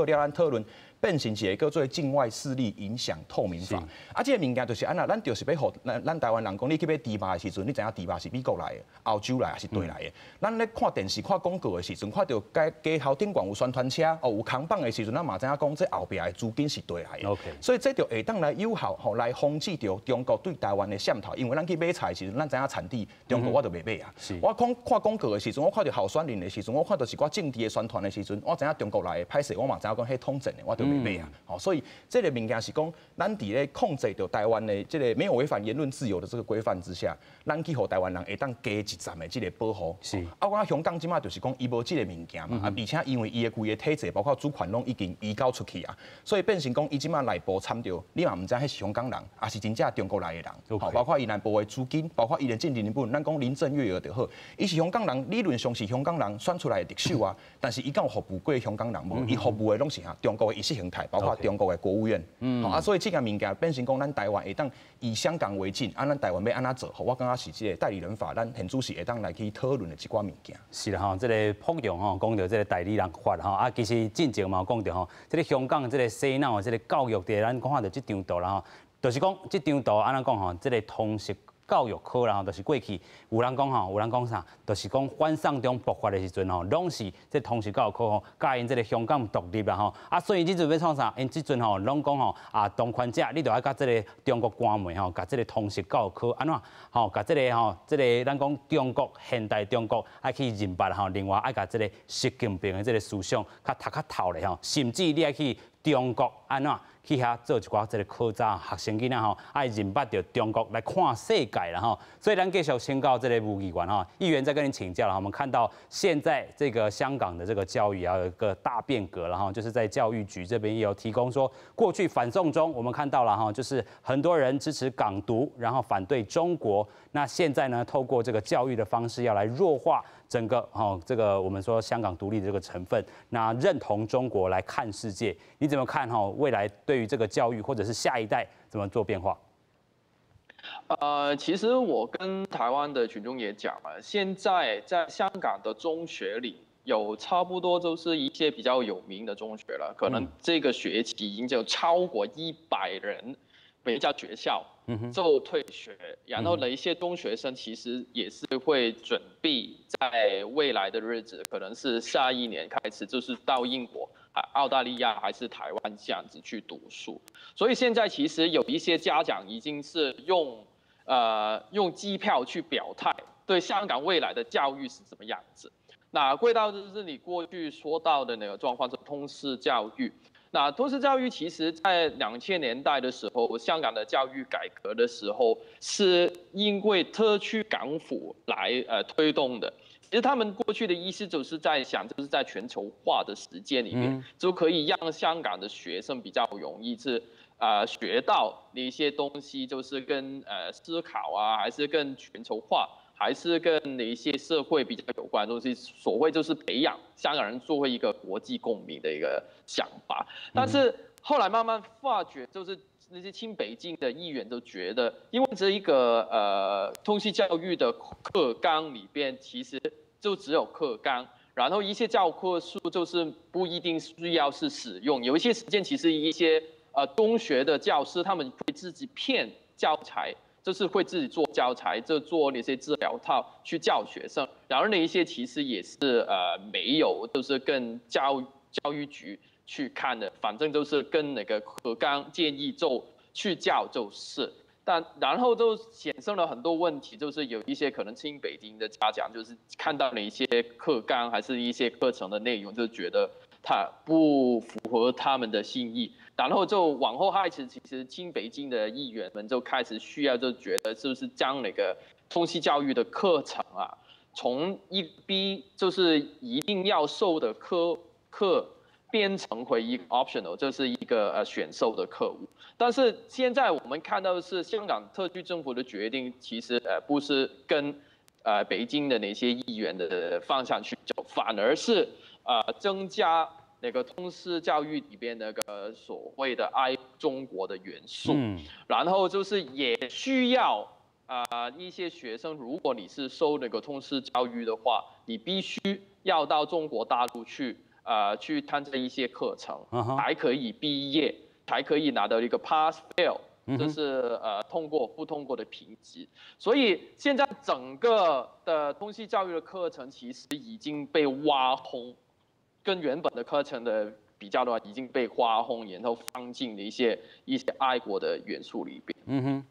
S4: 了，咱討論。變成一个叫做境外勢力影響透明法。啊，這个物件就是按怎，咱就是欲予咱台灣人講，你去買豬肉的時陣，你知影豬肉是美國來的、歐洲來的，抑是佗來的？咱咧看電視、看廣告的時陣，看著街頭頂懸有宣傳車，哦有扛棒的時陣，咱嘛知影講這後壁的資金是佗來的。所以這就會當來有效吼來防止著中國對台灣的滲透。因為咱去買菜的時陣，咱知影產地中國我就袂買啊。我看看廣告的時陣，我看著候選人的時陣，我看著一寡政治的宣傳的時陣，我知影中國來的，歹勢我嘛知影講彼統戰的，我就袂買啊。吼，所以這个物件是講，咱佇咧控制著台灣的這个沒有違反言論自由的這個規範之下，咱去予台灣人會當加一層的這个保護。啊，我感覺香港這擺就是講，伊無這个物件嘛，啊，而且因為伊的規个體制，包括主權攏已經移交出去啊，所以變成講，伊這擺內部參著，你嘛毋知彼是香港人，抑是真正中國來的人。吼，包括伊內部的資金，包括伊的政治人物，咱講林鄭月娥就好，伊是香港人，理論上是香港人選出來的特首啊，但是伊敢有服務過香港人無？伊服務的攏是啥？中國的意識形態，包括中國的國務院。啊，所以這件物件變成講，咱台灣會當以香港為鏡，啊，咱台灣欲按怎做？我感覺是這个代理人法，咱現主時會當來去討論的一寡物件。
S1: 是啦吼，這个朴勇吼講著這个代理人法吼，啊，其實進前嘛有講著吼，這个香港這个洗腦的這个教育佇咱看著這張圖啦吼，就是講這張圖按怎講吼，這个通識教育科啦吼，就是過去有人講吼，有人講啥，就是講反送中爆發的時陣吼，攏是這通識教育科吼，佮𪜶這个香港獨立啦吼，啊，所以這陣欲創啥？𪜶這陣吼攏講吼，啊，當權者你著愛佮這个中國官媒吼，共這个通識教育科按怎吼，共這个吼，這个咱講中國現代中國愛去認捌吼，另外愛共這个習近平的這个思想較讀較透咧吼，甚至你愛去中國按怎去遐做一寡這个考察，學生囡仔吼愛認捌著中國來看世界啦吼。所以咱繼續請教這个吳議員吼，議員再跟您請教了。我們看到現在這個香港的這個教育啊有一個大變革，然後就是在教育局這邊也有提供說，過去反送中我們看到了哈，就是很多人支持港獨，然後反對中國。那現在呢，透過這個教育的方式要來弱化整個哈這個我們說香港獨立的這個成分，那認同中國來看世界，你怎麼看哈？未來對於這個教育或者是下一代怎麼做變化？
S11: 其實我跟台灣的群眾也講了，現在在香港的中學裡，有差不多就是一些比較有名的中學了，可能這個學期已經就超過100人每一家學校就退學，然後呢一些中學生其實也是會準備在未來的日子，可能是下一年開始，就是到英國、澳大利亞還是台灣這樣子去讀書。所以現在其實有一些家長已經是用機票去表態，對香港未來的教育是怎麼樣子。那歸到就是你過去說到的那個狀況，是通識教育。那通識教育其實，在2000年代的時候，香港的教育改革的時候，是因為特區港府來推動的。其實他們過去的意思就是在想，就是在全球化的時間裡面，就可以讓香港的學生比較容易是學到那些東西，就是跟思考啊，還是跟全球化，還是跟哪一些社會比較有關的東西，所謂就是培養香港人作為一個國際公民的一個想法。但是後來慢慢發覺，就是那些親北京的議員都覺得，因為這一個通識教育的課綱裡邊，其實就只有課綱，然後一些教科書就是不一定需要是使用，有一些時間其實一些中學的教師他們會自己編教材。就是會自己做教材，就做那些資料套去教學生。然而那一些其實也是沒有，就是跟教育局去看的，反正就是跟那個課綱建議就去教就是。但然後就產生了很多問題，就是有一些可能親北京的家長，就是看到那些課綱還是一些課程的內容，就覺得它不符合他們的心意。然後就往後開始，其實親北京的議員們就開始需要，就覺得是不是將那個通識教育的課程啊，從一 B 就是一定要修的課變成回一個 optional，就是一個選修的課務。但是現在我們看到的是香港特區政府的決定，其實不是跟北京的那些議員的方向去走，反而是增加那個通識教育裡邊那個所謂的愛中國的元素，然後就是也需要一些學生，如果你是修那個通識教育的話，你必須要到中國大陸去參加一些課程，才可以畢業，才可以拿到一個 pass fail，就是通過不通過的評級。所以現在整個的通識教育的課程其實已經被挖空。跟原本的課程的比較的話，已經被挖空，然後放進了一些愛國的元素裡邊。
S1: 嗯哼，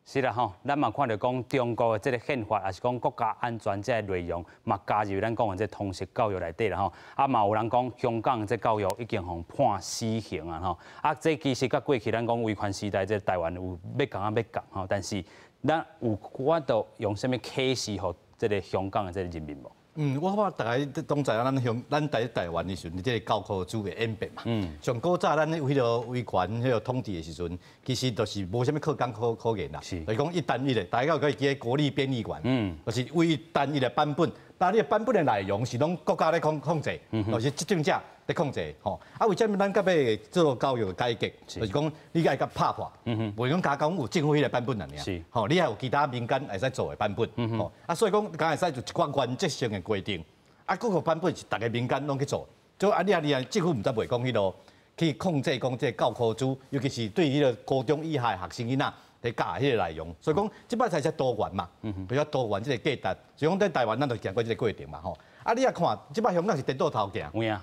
S1: 是啦吼，咱嘛看著講中國的這個憲法，抑是講國家安全這個內容，嘛加入咱講的這通識教育內底啦吼。啊，嘛有人講香港這教育已經予判死刑啊吼。啊，這其實佮過去咱講威權時代，這台灣有欲仝仔欲仝吼，但是咱有法度用啥物啟示予這個香港的這個人民無？
S2: 嗯，我感覺大家攏知影，咱佇台灣的時陣，這個教科書的演變嘛。上古早咱有彼個威權、彼個統治的時陣，其實就是無啥物課綱可言啦。就是講一單一的，大家可以記得國立編譯館。就是唯一單一的版本，但你的版本的內容是攏國家咧控制，就是執政者咧控制。吼，啊，為啥物咱到尾做教育的改革，就是講你愛共拍破，袂講焦講有政府彼個版本爾。吼，你還有其他民間會使做的版本。吼，啊，所以講敢會使就一寡原則性的規定，啊，各個版本是逐个民間攏去做，就啊，你啊，政府毋知袂講彼落去控制講這個教科書，尤其是對彼個高中以下的學生囡仔佇教彼個內容，所以講這擺才才多元嘛，比較多元這個價值，所以講佇台灣咱就行過這個過程嘛，吼。啊，你也看，這擺香港是顛倒頭行。
S1: 有影。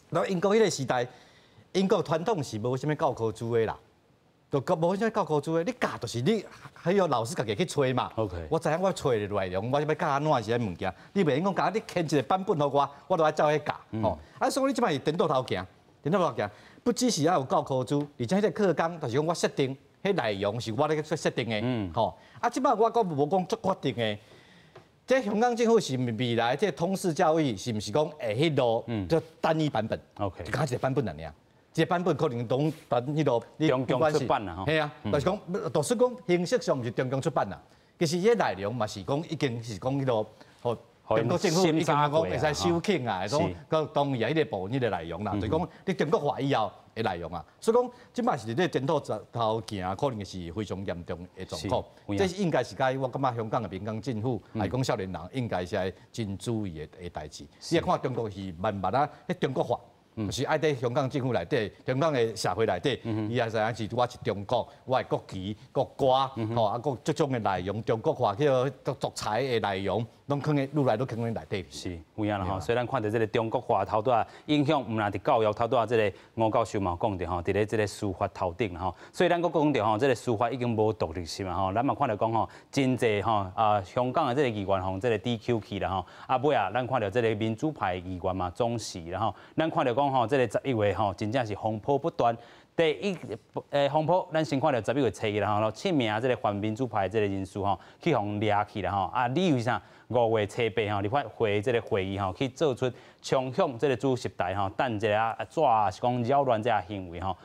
S2: 然後英國彼個時代，英國傳統是無啥物教科書的啦。就無啥物教科書的，你教就是你，彼個老師家己去揣嘛。 我知影我揣的內容，我欲教按怎是彼物件，你袂用講共你編一個版本予我，我就愛照彼教。吼，啊，所以你這擺是顛倒頭行，顛倒頭行，不只是愛有教科書，而且彼個課綱就是講我設定，彼內容是我咧設定的。吼，啊，這擺我閣無講足決定的。這香港政府是毋未來這通識教育是毋是講會彼路就單一版本？ 就敢一個版本爾。這個版本可能攏等彼路，
S1: 中共出版啦，
S2: 係啊，就是講，就是講形式上毋是中共出版啦，其實彼內容嘛是講已經是講彼路，予中國政府已經講會使收緊啊，會講閣同意彼個部分彼個內容啦，就是講你中國化以後，的內容啊。所以講，這擺是佇咧前途頭行，可能是非常嚴重的狀況。這是應該是該我感覺香港的民間政府，抑是講少年人應該是愛真注意的代誌。你看中國是慢慢啊，彼中國化。就是愛佇香港政府內底，香港的社會內底，伊也知影是我是中國，我的國旗、國歌，吼啊，閣各種的內容，中國化叫獨裁的內容，攏囥佇愈來愈囥佇內底。
S1: 是，有影啦吼。所以咱看著這个中國化頭拄仔影響，毋但佇教育，頭拄仔這个吳教授嘛講著吼，佇咧這个司法頭頂吼。所以咱閣講著吼，這个司法已經無獨立性嘛吼。咱嘛看著講吼，真濟吼啊，香港的這个議員予這个 DQ 去啦吼。啊，尾啊，咱看著這个民主派議員嘛總辭啦吼。咱看著講吼，這个11月吼，真正是風波不斷。第一，風波，咱先看著11月初一啦吼，七名這个泛民主派這个人士吼，去予掠去啦吼。啊，理由是啥？5月初八吼，立法會這个會議吼，去做出衝向這个主席台吼，擲一个啊紙，是講擾亂這个行為吼，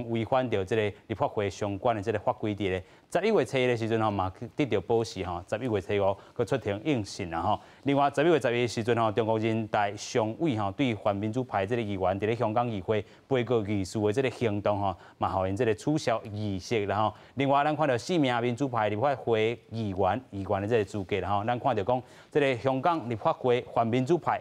S1: 予違反著這个立法會相關的這个法規佇咧。11月初一的時陣吼，嘛得著保釋吼。11月初五，閣出庭應訊啦吼。另外，11月11的時陣吼，中國人大常委吼對泛民主派這个議員佇咧香港議會杯葛議事的這个行動吼，嘛予𪜶這个取消議席啦吼。另外，咱看著四名民主派立法會議員的這个資格啦吼。咱看著講，這个香港立法會泛民主派，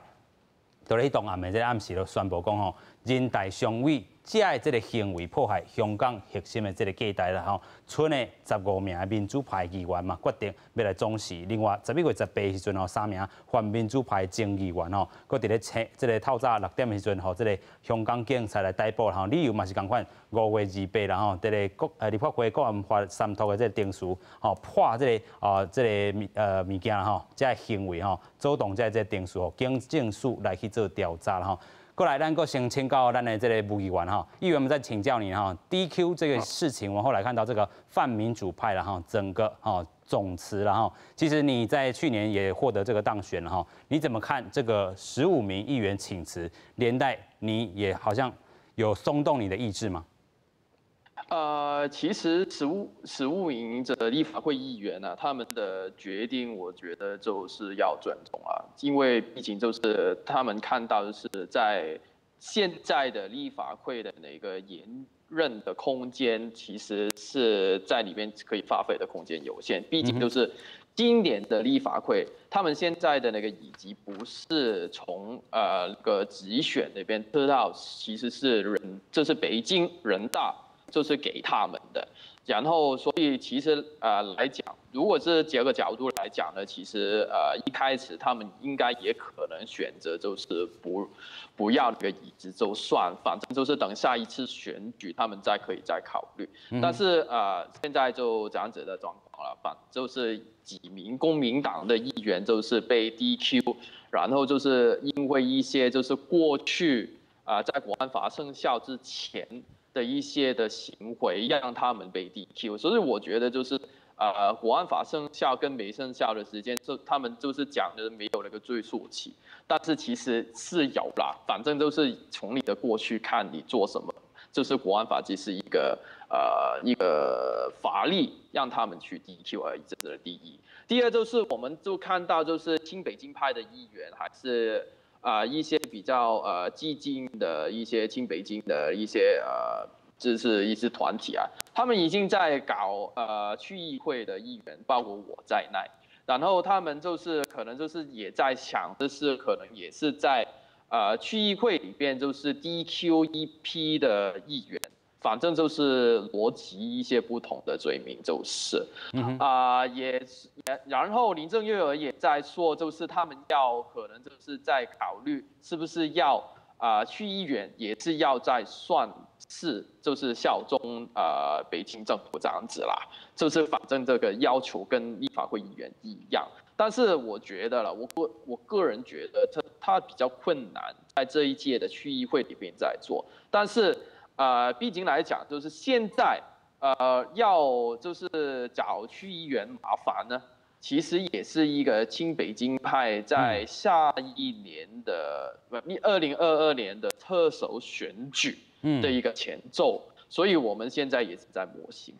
S1: 佇咧彼當暗的這个暗時就宣布講吼，人大常委這个這个行為破壞香港核心的這个價值啦吼。賰的15名民主派議員嘛，決定欲來總辭。另外，11月18時陣吼，三名泛民主派前議員吼，閣佇咧清這个透早6點的時陣，予這个香港警察來逮捕吼。理由嘛是仝款，5月28啦吼，這个國立法會國安法三讀的這个程序吼，破這个啊這个物件吼，這个行為吼，阻擋這个程序，警政署來去做調查啦吼。過來，咱閣先請教咱的這个吳議員哈，議員，我們再請教你哈，DQ 這個事情，我後來看到這個泛民主派了哈，整個哈總辭了哈，其實你在去年也獲得這個當選了哈，你怎麼看這個15名議員請辭，連帶你也好像有鬆動你的意志嗎？
S11: 其實15名的立法會議員呢，他們的決定，我覺得就是要尊重啊，因為畢竟就是他們看到的是在現在的立法會的那個延任的空間，其實是在裡面可以發揮的空間有限，畢竟就是今年的立法會，他們現在的那個議席不是從個直選那邊得到，其實是人，這是北京人大。就是給他們的，然後所以其實來講，如果是這個角度來講呢，其實一開始他們應該也可能選擇就是不要那個椅子就算，反正就是等下一次選舉他們再可以再考慮。但是現在就這樣子的狀況了，反就是幾名公民黨的議員就是被 DQ，然後就是因為一些就是過去啊在國安法生效之前的一些的行為讓他們被 DQ，所以我覺得就是，國安法生效跟沒生效的時間，就他們就是講的沒有那個追溯期，但是其實是有啦，反正就是從你的過去看你做什麼，就是國安法只是一個法例，讓他們去 DQ 而已，這是第一。第二就是我們就看到就是親北京派的議員還是一些比較激進的一些親北京的一些就是一些團體啊，他們已經在搞區議會的議員，包括我在內，然後他們就是可能就是也在想，就是可能也是在區議會裡邊就是 DQ 一批的議員，反正就是邏輯一些不同的罪名，就是啊也，然後林鄭月娥也在說，就是他們要可能就是在考慮是不是要啊區議員也是要再算是就是效忠北京政府這樣子啦，就是反正這個要求跟立法會議員一樣，但是我覺得了，我個人覺得他比較困難，在這一屆的區議會裡邊在做，但是。畢竟來講，就是現在，要就是找區議員麻煩呢，其實也是一個親北京派在下一年的不，2022年的特首選舉的一個前奏，所以我們現在也是在磨心。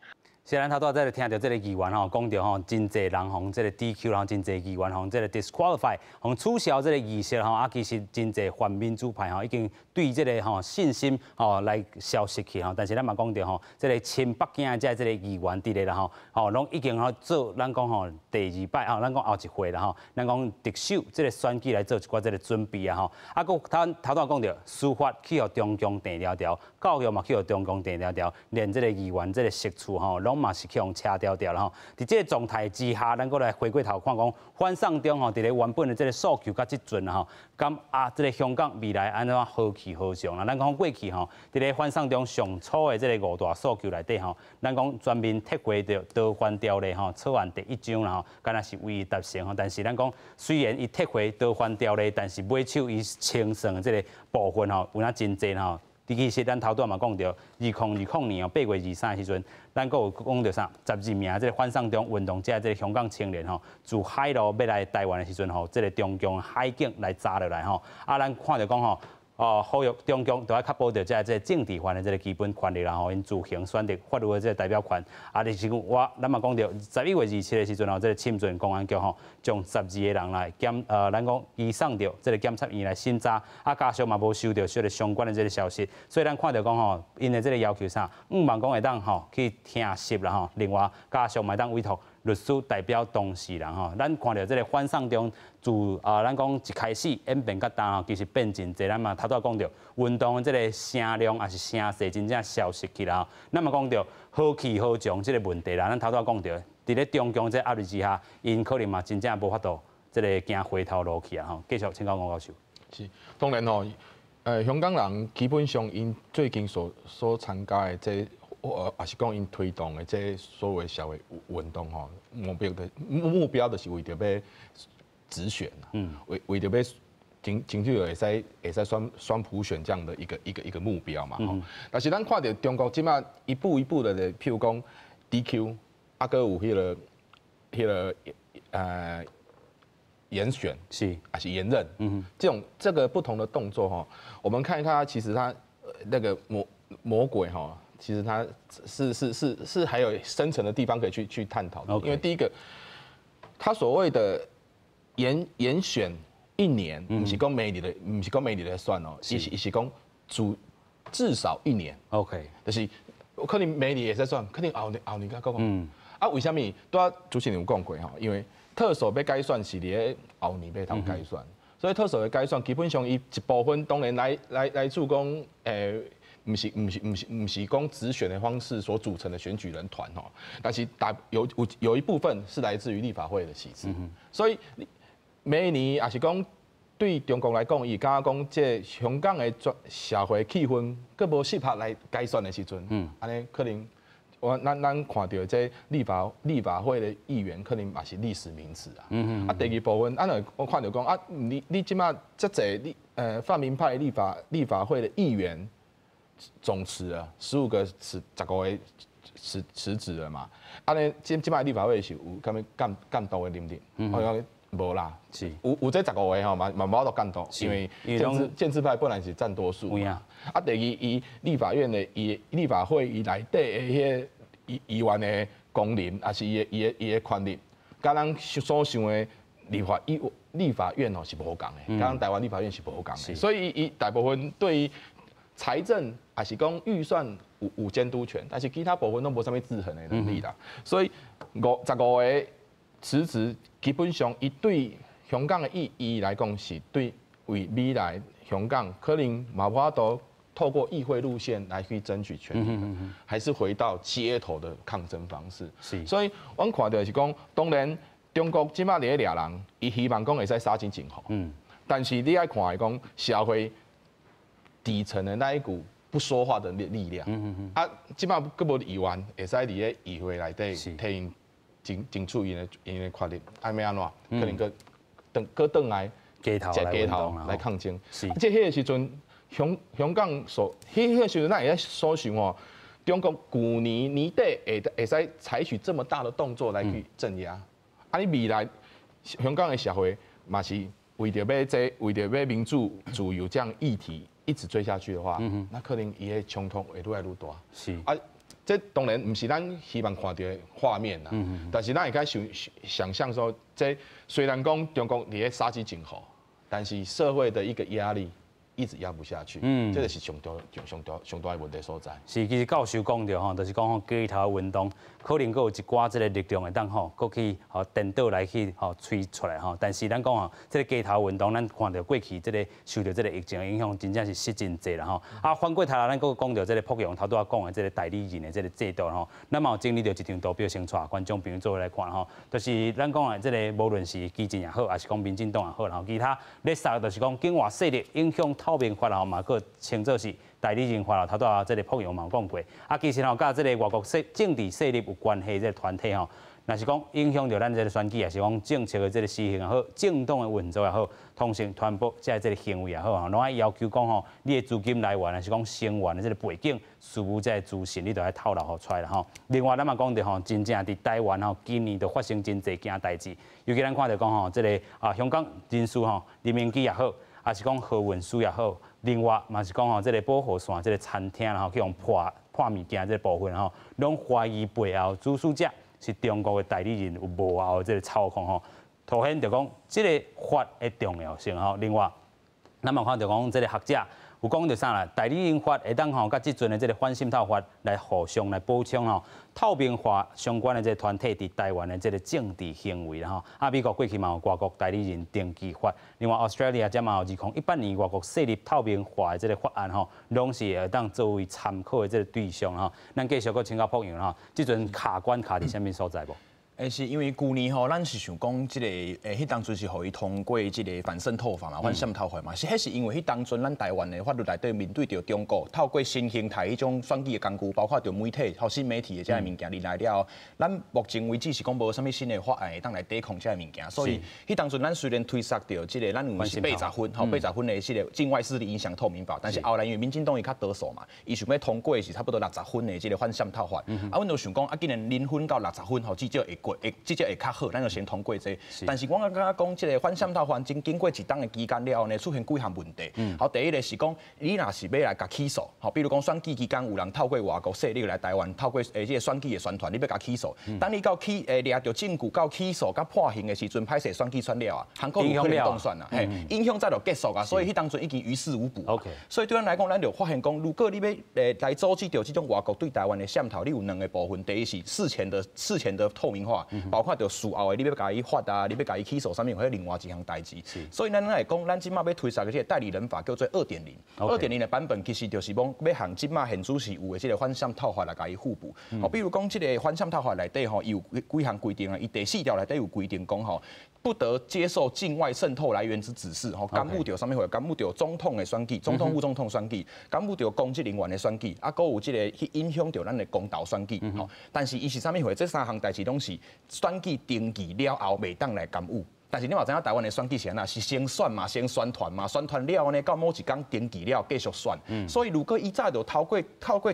S1: 是咱頭拄仔這個聽著這個議員吼，講著吼，真濟人予這個 DQ，然後真濟議員予這個 disqualify，予取消這個議席吼，啊，其實真濟泛民主派吼已經對這個吼信心吼來消失去吼。但是咱嘛講著吼，這個親北京的這個議員佇咧啦吼，吼攏已經吼做咱講吼第二擺吼，咱講後一回啦吼，咱講特首這個選舉來做一寡這個準備啊吼。啊，閣頭頭拄仔講著，司法去予中共定牢牢，教育嘛去予中共定牢牢，連這個議員這個席次吼，攏嘛是去予車牢牢啦吼。佇這個狀態之下，咱閣來回過頭看講，反送中吼，佇咧原本的這個訴求佮這陣吼，敢啊，這個香港未來按怎何去何從啦？咱講過去吼，佇咧反送中上初的這個五大訴求內底吼，咱講全面撤回著逃犯條例吼草案第一章啦吼，敢若是唯一達成吼。但是咱講雖然伊撤回逃犯條例，但是尾手伊清算的這個部分吼，有影真濟吼。其實咱頭拄仔嘛講著，2020年哦，8月23的時陣，咱閣有講著啥？12名這個反送中運動者，這個香港青年吼，自海路欲來台灣的時陣吼，這個中共海警來查落來吼，啊，咱看著講吼，哦，呼籲中共都愛確保著這個政治犯的這個基本權利啦吼，𪜶自行選擇法律的這個代表權。啊，就是講我咱嘛講著，11月27的時陣吼，這個深圳公安局吼，將12個人來檢，咱講移送著這個檢察院來審查，啊，家屬嘛無收著這個相關的這個消息，所以咱看著講吼，𪜶的這個要求啥，向望講會當吼去聽審啦吼，另外家屬嘛會當委託律師代表當事人吼，咱看著這個反送中自啊，咱講一開始演變到今吼，其實變真濟。咱嘛頭拄仔講著，運動的這個聲量抑是聲勢真正消失去啦。咱嘛講著何去何從這個問題啦，咱頭拄仔講著，佇咧中共這個壓力之下，𪜶可能嘛真正無法度這個行回頭路去啊吼。繼續請教吳教授。
S3: 是，當然吼，香港人基本上𪜶最近所參加的這個抑是講𪜶推動的這所謂社會運動吼，目標就是為著欲直選，為著欲爭取會使雙普選這樣的一個目標嘛吼。但是咱看著中國這馬一步一步的，譬如講 DQ，啊，閣有彼個延選抑是延任，這種這個不同的動作哈，我們看一看，其實他那個魔鬼哈。其實它是還有深層的地方可以去探討的，因為第一個，他所謂的延選一年，毋是講每年的，毋是講每年來算哦，伊是講至少一年。 就是可能明年會使選，可能後年後年才閣講。啊，為啥物？拄仔主持人有講過吼，因為特首欲改選是佇咧後年尾頭改選，所以特首的改選基本上伊一部分當然來自講，毋是講直選的方式所組成的選舉人團吼，但是大有有有一部分是來自於立法會的席次，所以明年抑是講對中國來講，伊感覺講這香港的社會氣氛閣無適合來改選的時陣，按呢可能咱看著這立法會的議員可能嘛是歷史名詞啊。啊，第二部分，啊，我看著講啊，你這馬遮濟立泛民派立法會的議員總辭啊，15個辭，15個辭職了嘛。按呢，這擺立法會是有啥物監督的能力？我講無啦，有這十五個吼，嘛無法度監督，因為建制派本來是佔多數嘛。啊，第二，伊立法院的伊立法會伊內底的彼個議員的功能，抑是伊的權力，佮咱所想的立法院哦是無仝的，佮咱台灣立法院是無仝的，所以伊大部分對於財政抑是講預算有監督權，但是其他部分攏無啥物制衡的能力啦。所以十五個辭職，基本上伊對香港的意義來講，是對為未來香港可能嘛無法度透過議會路線來去爭取權利，還是回到街頭的抗爭方式。所以阮看著是講，當然中國這馬佇咧掠人，伊希望講會使殺進進吼。但是你愛看的講社會底層的那一股不說話的力量，啊，這馬閣無議員會使佇咧議會內底替𪜶爭取𪜶的權利，按欲按怎？可能閣轉來
S1: 街頭
S3: 街頭來抗爭。這彼個時陣，香港所彼個時陣，咱會使所想吼，中國舊年年底會使採取這麼大的動作來去鎮壓，啊，你未來香港的社會嘛是為著欲這為著欲民主自由這樣議題一直追下去的話，那可能伊的衝突會愈來愈大。啊，這當然毋是咱希望看著的畫面啦，但是咱會使想像說，這雖然講中國佇咧殺雞儆猴，但是社會的一個壓力一直壓不下去，這個是上大、上大、上大的問題所在。
S1: 是，其實教授講著吼，就是講吼，街頭運動可能閣有一寡這個力量會當吼，閣去吼顛倒來去吼催出來吼。但是咱講吼，這個街頭運動，咱看著過去這個受著這個疫情的影響，真正是失真濟啦吼。啊，反過頭來，咱閣講著這個朴陽頭拄仔講的這個代理人的這個制度吼，咱嘛有整理著一張圖表，先帶觀眾朋友做伙來看吼。就是咱講的這個，無論是基進也好，抑是講民進黨也好，然後其他咧殺就是講境外勢力影響透明法吼，嘛閣稱做是代理人法啦。頭拄仔這個朴陽嘛有講過。啊，其實吼，佮這個外國勢政治勢力有關係這個團體吼，若是講影響著咱這個選舉，抑是講政策的這個施行也好，政黨的運作也好，通訊傳播這個行為也好，吼，攏愛要求講吼，你的資金來源，抑是講成員的這個背景、事務這個資訊，你都愛透露予出來啦吼。另外，咱嘛講著吼，真正佇台灣吼，今年就發生真濟件代誌，尤其咱看著講吼，這個啊香港人士吼，林明基也好，抑是講何韻詩也好，另外嘛是講吼，這個寶和線這個餐廳吼，去予破破物件這個部分吼，攏懷疑背後主使者是中國的代理人有幕後的這個操控吼，凸顯著講這個法的重要性吼。另外，咱嘛看著講這個學者有講著啥啦？代理人法會當吼，佮這陣的這個反滲透法來互相來補充吼，透明化相關的這個團體佇台灣的這個政治行為啦吼。啊，美國過去嘛有外國代理人登記法，另外 Australia 這嘛有2018年外國勢力透明化的這個法案吼，攏是會當作為參考的這個對象吼。咱繼續閣請教朴陽吼，這陣卡關卡佇啥物所在無？
S4: 是因為舊年吼，咱是想講這個彼當陣是予伊通過這個反滲透法嘛，反滲透法嘛，是彼是因為彼當陣咱台灣的法律內底面對著中國透過新形態彼種選舉的工具，包括著媒體、吼新媒體的這个物件入來了後，咱目前為止是講無啥物新的法案會當來抵抗這个物件，所以彼當陣咱雖然推捒著這個咱有是80分，吼八十分的這個境外勢力影響透明法，但是後來因為民進黨伊較多數嘛，伊想欲通過的是差不多60分的這個反滲透法，啊，阮就想講啊，既然零分到六十分，吼至少會過，會至少會較好，咱就先通過這個。但是我感覺講，這個反滲透法經經過一冬的期間了後呢，出現幾項問題。好，第一个是講，你若是欲來共起訴，吼，比如講選舉期間有人透過外國勢力來台灣，透過這個選舉的宣傳，你欲共起訴，當你到起掠著證據到起訴佮判刑的時陣，歹勢選舉選了啊，韓國有可能當選啊，嘿，影響早就結束啊，所以彼當陣已經於事無補。 所以對咱來講，咱就發現講，如果你欲來阻止著這種外國對台灣的滲透，你有兩个部分，第一是事前的透明化，包括著事後的你欲共伊罰啊，你欲共伊起訴啥物，彼另外一項代誌。所以咱來講，咱這馬欲推捒的這个代理人法叫做二點零，二點零的版本其實就是講欲向這馬現主是有的這个反滲透法來共伊互補。吼，比如講這个反滲透法內底吼，伊有幾項規定啊，伊第四條內底有規定講吼，不得接受境外滲透來源之指示，吼，干預著啥物貨？干預著總統的選舉、總統、副總統選舉，干預著公職人員的選舉，啊，閣有這个去影響著咱的公投選舉，吼。但是伊是啥物貨？這三項代誌攏是選舉登記了後袂當來干預。但是你嘛知影台灣的選舉是按怎？是先選嘛，先宣傳嘛，宣傳了後呢，到某一工登記了，繼續選。所以如果伊早就透過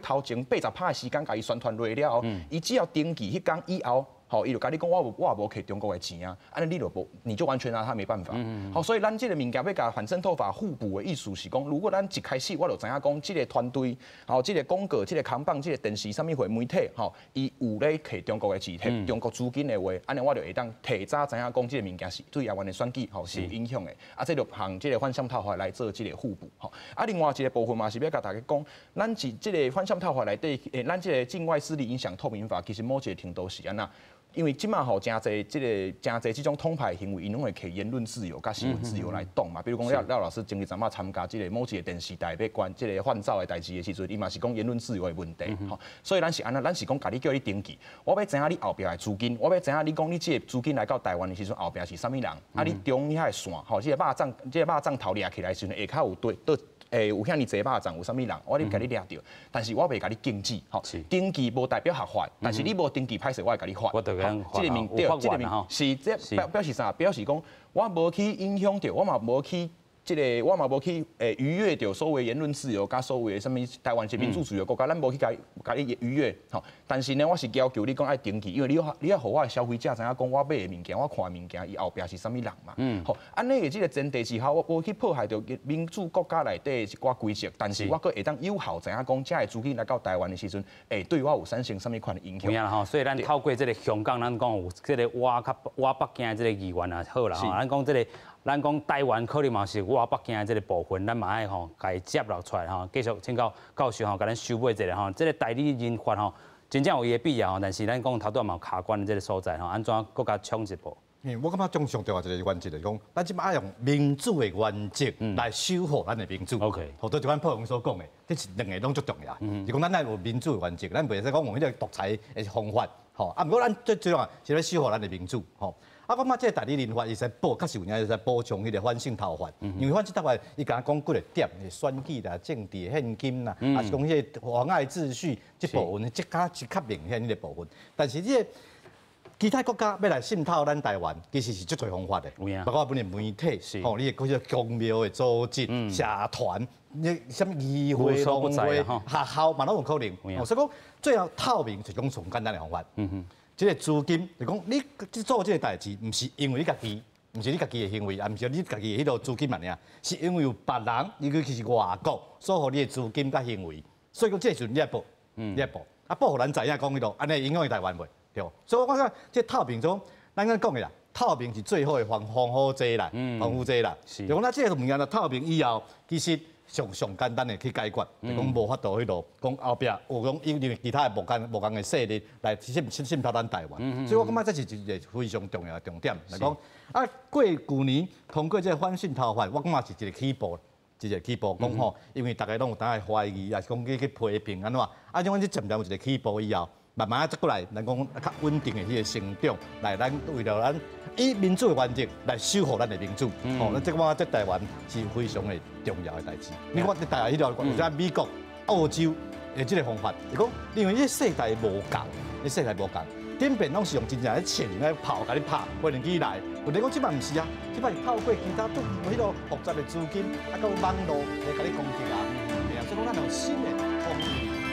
S4: 頭前80趴的時間共伊宣傳落了後，伊只要登記彼工以後，吼，伊就共你講我無摕中國的錢啊，按呢你就無，你就完全拿他沒辦法。好，所以咱這个物件欲共反滲透法互補的意思是講，如果咱一開始我就知影講，這个團隊，吼，這个廣告、這个扛棒、這个電視啥物貨媒體，吼，伊有咧摕中國的錢、摕中國資金的話，按呢我就會當提早知影講，這个物件是對台灣的選舉吼是有影響的。啊，這就向這个反滲透法來做這个互補。吼，啊，另外一个部分嘛是欲共大家講，咱是這个反滲透法內底，咱這个境外勢力影響透明法，其實某一个程度是按怎？因為這馬吼誠濟這个誠濟這種統派行為，𪜶攏會摕言論自由佮新聞自由來擋嘛。比如講，廖廖老師前日陣仔參加這个某一个電視台欲關這个換照的代誌的時陣，伊嘛是講言論自由的問題。吼，所以咱是按怎？咱是講共你叫你登記，我欲知影你後壁的資金，我欲知影你講你這个資金來到台灣的時陣，後壁是啥物人？啊，你中遐的線，吼，這个肉粽頭掠起來的時陣，下跤有對倒。有遐爾濟肉粽，有啥物人？我咧共你掠著，但是我袂共你禁止，吼，登記無代表合法，但是你無登記歹勢，我會共你罰。
S1: 我就這
S4: 個名對，這個名是這表表示啥？表示講我無去影響著，我嘛無去這个我嘛無去逾越著所謂言論自由，佮所謂的啥物台灣是民主自由國家，咱無去共你逾越吼。但是呢，我是要求你講愛登記，因為你愛予我的消費者知影講我買的物件，我看的物件，伊後壁是啥物人嘛。吼，按呢的這个前提之下，我無去破壞著民主國家內底的一寡規則，但是我閣會當有效知影講，這个資金來到台灣的時陣，會對我有產生啥物款的影響。
S1: 有影吼，所以咱透過這个香港，咱講有這个倚較倚北京的這个議員也好啦吼，咱講這个。咱講台灣可能嘛是倚北京的這个部分，咱嘛愛吼共伊接落出來吼。繼續請教教授吼，共咱收尾一下吼，這个代理人法吼，真正有伊的必要吼，但是咱講頭拄仔嘛有卡關的這个所在吼，按怎閣共衝一步？
S2: 我感覺上重要一个原則就是講，咱這擺愛用民主的原則來守護咱的民主。 好，對，就按破雄所講的，這是兩个攏足重要。就講咱愛有民主的原則，咱袂使講用彼个獨裁的方法。吼，啊，毋過咱最主要是咧守護咱的民主。吼。啊，我感覺這个代理人法伊使保，確實有影會使補充彼个反滲透法。因為反滲透法，伊敢講幾个點，選舉啦、政治獻金啦，抑是講彼个妨礙秩序這部分，這較是較明顯彼个部分。但是這个其他國家欲來滲透咱台灣，其實是足濟方法的，包括本地媒體，吼，你的嗰個公廟的組織、社團，你啥物議會、農會、學校嘛攏有可能。所以講最後透明就是講上簡單的方法。這个資金就講你做這个代誌，毋是因為你家己，毋是你家己的行為，也毋是你家己的彼个資金嘛爾，是因為有別人，尤其是外國所予你的資金佮行為，所以講這個時陣你愛報，你愛報，啊報予咱知影講彼个，按呢影響台灣袂？對，所以我感覺這透明中，咱剛講的啦，透明是最好的防防腐劑啦，防腐劑啦。就講咱這个物件，透明以後，其實上上簡單的去解決，就講無法度彼落，講後壁有講因為其他的無仝無仝的勢力來滲滲滲透咱台灣，所以我感覺這是一个非常重要的重點。來講啊，過舊年通過這个反滲透法，我感覺是一个起步，一个起步，講吼，因為大家攏有當會懷疑，抑是講去去批評按怎，啊，種這漸漸有一个起步以後，慢慢仔過來，咱講較穩定的彼個成長，來咱為了咱以民主的原則來守護咱的民主，吼，那這個我這台灣是非常的重要的代誌。你看，台灣彼條，像美國、澳洲的這个方法，就講因為這世代無仝，這世代無仝，頂遍攏是用真正咧槍咧炮共你拍，飛行機來。問題講這擺毋是啊，這擺是透過其他足彼個複雜的資金，啊，佮網路來共你攻擊啊，對啊，所以講咱有新的方式。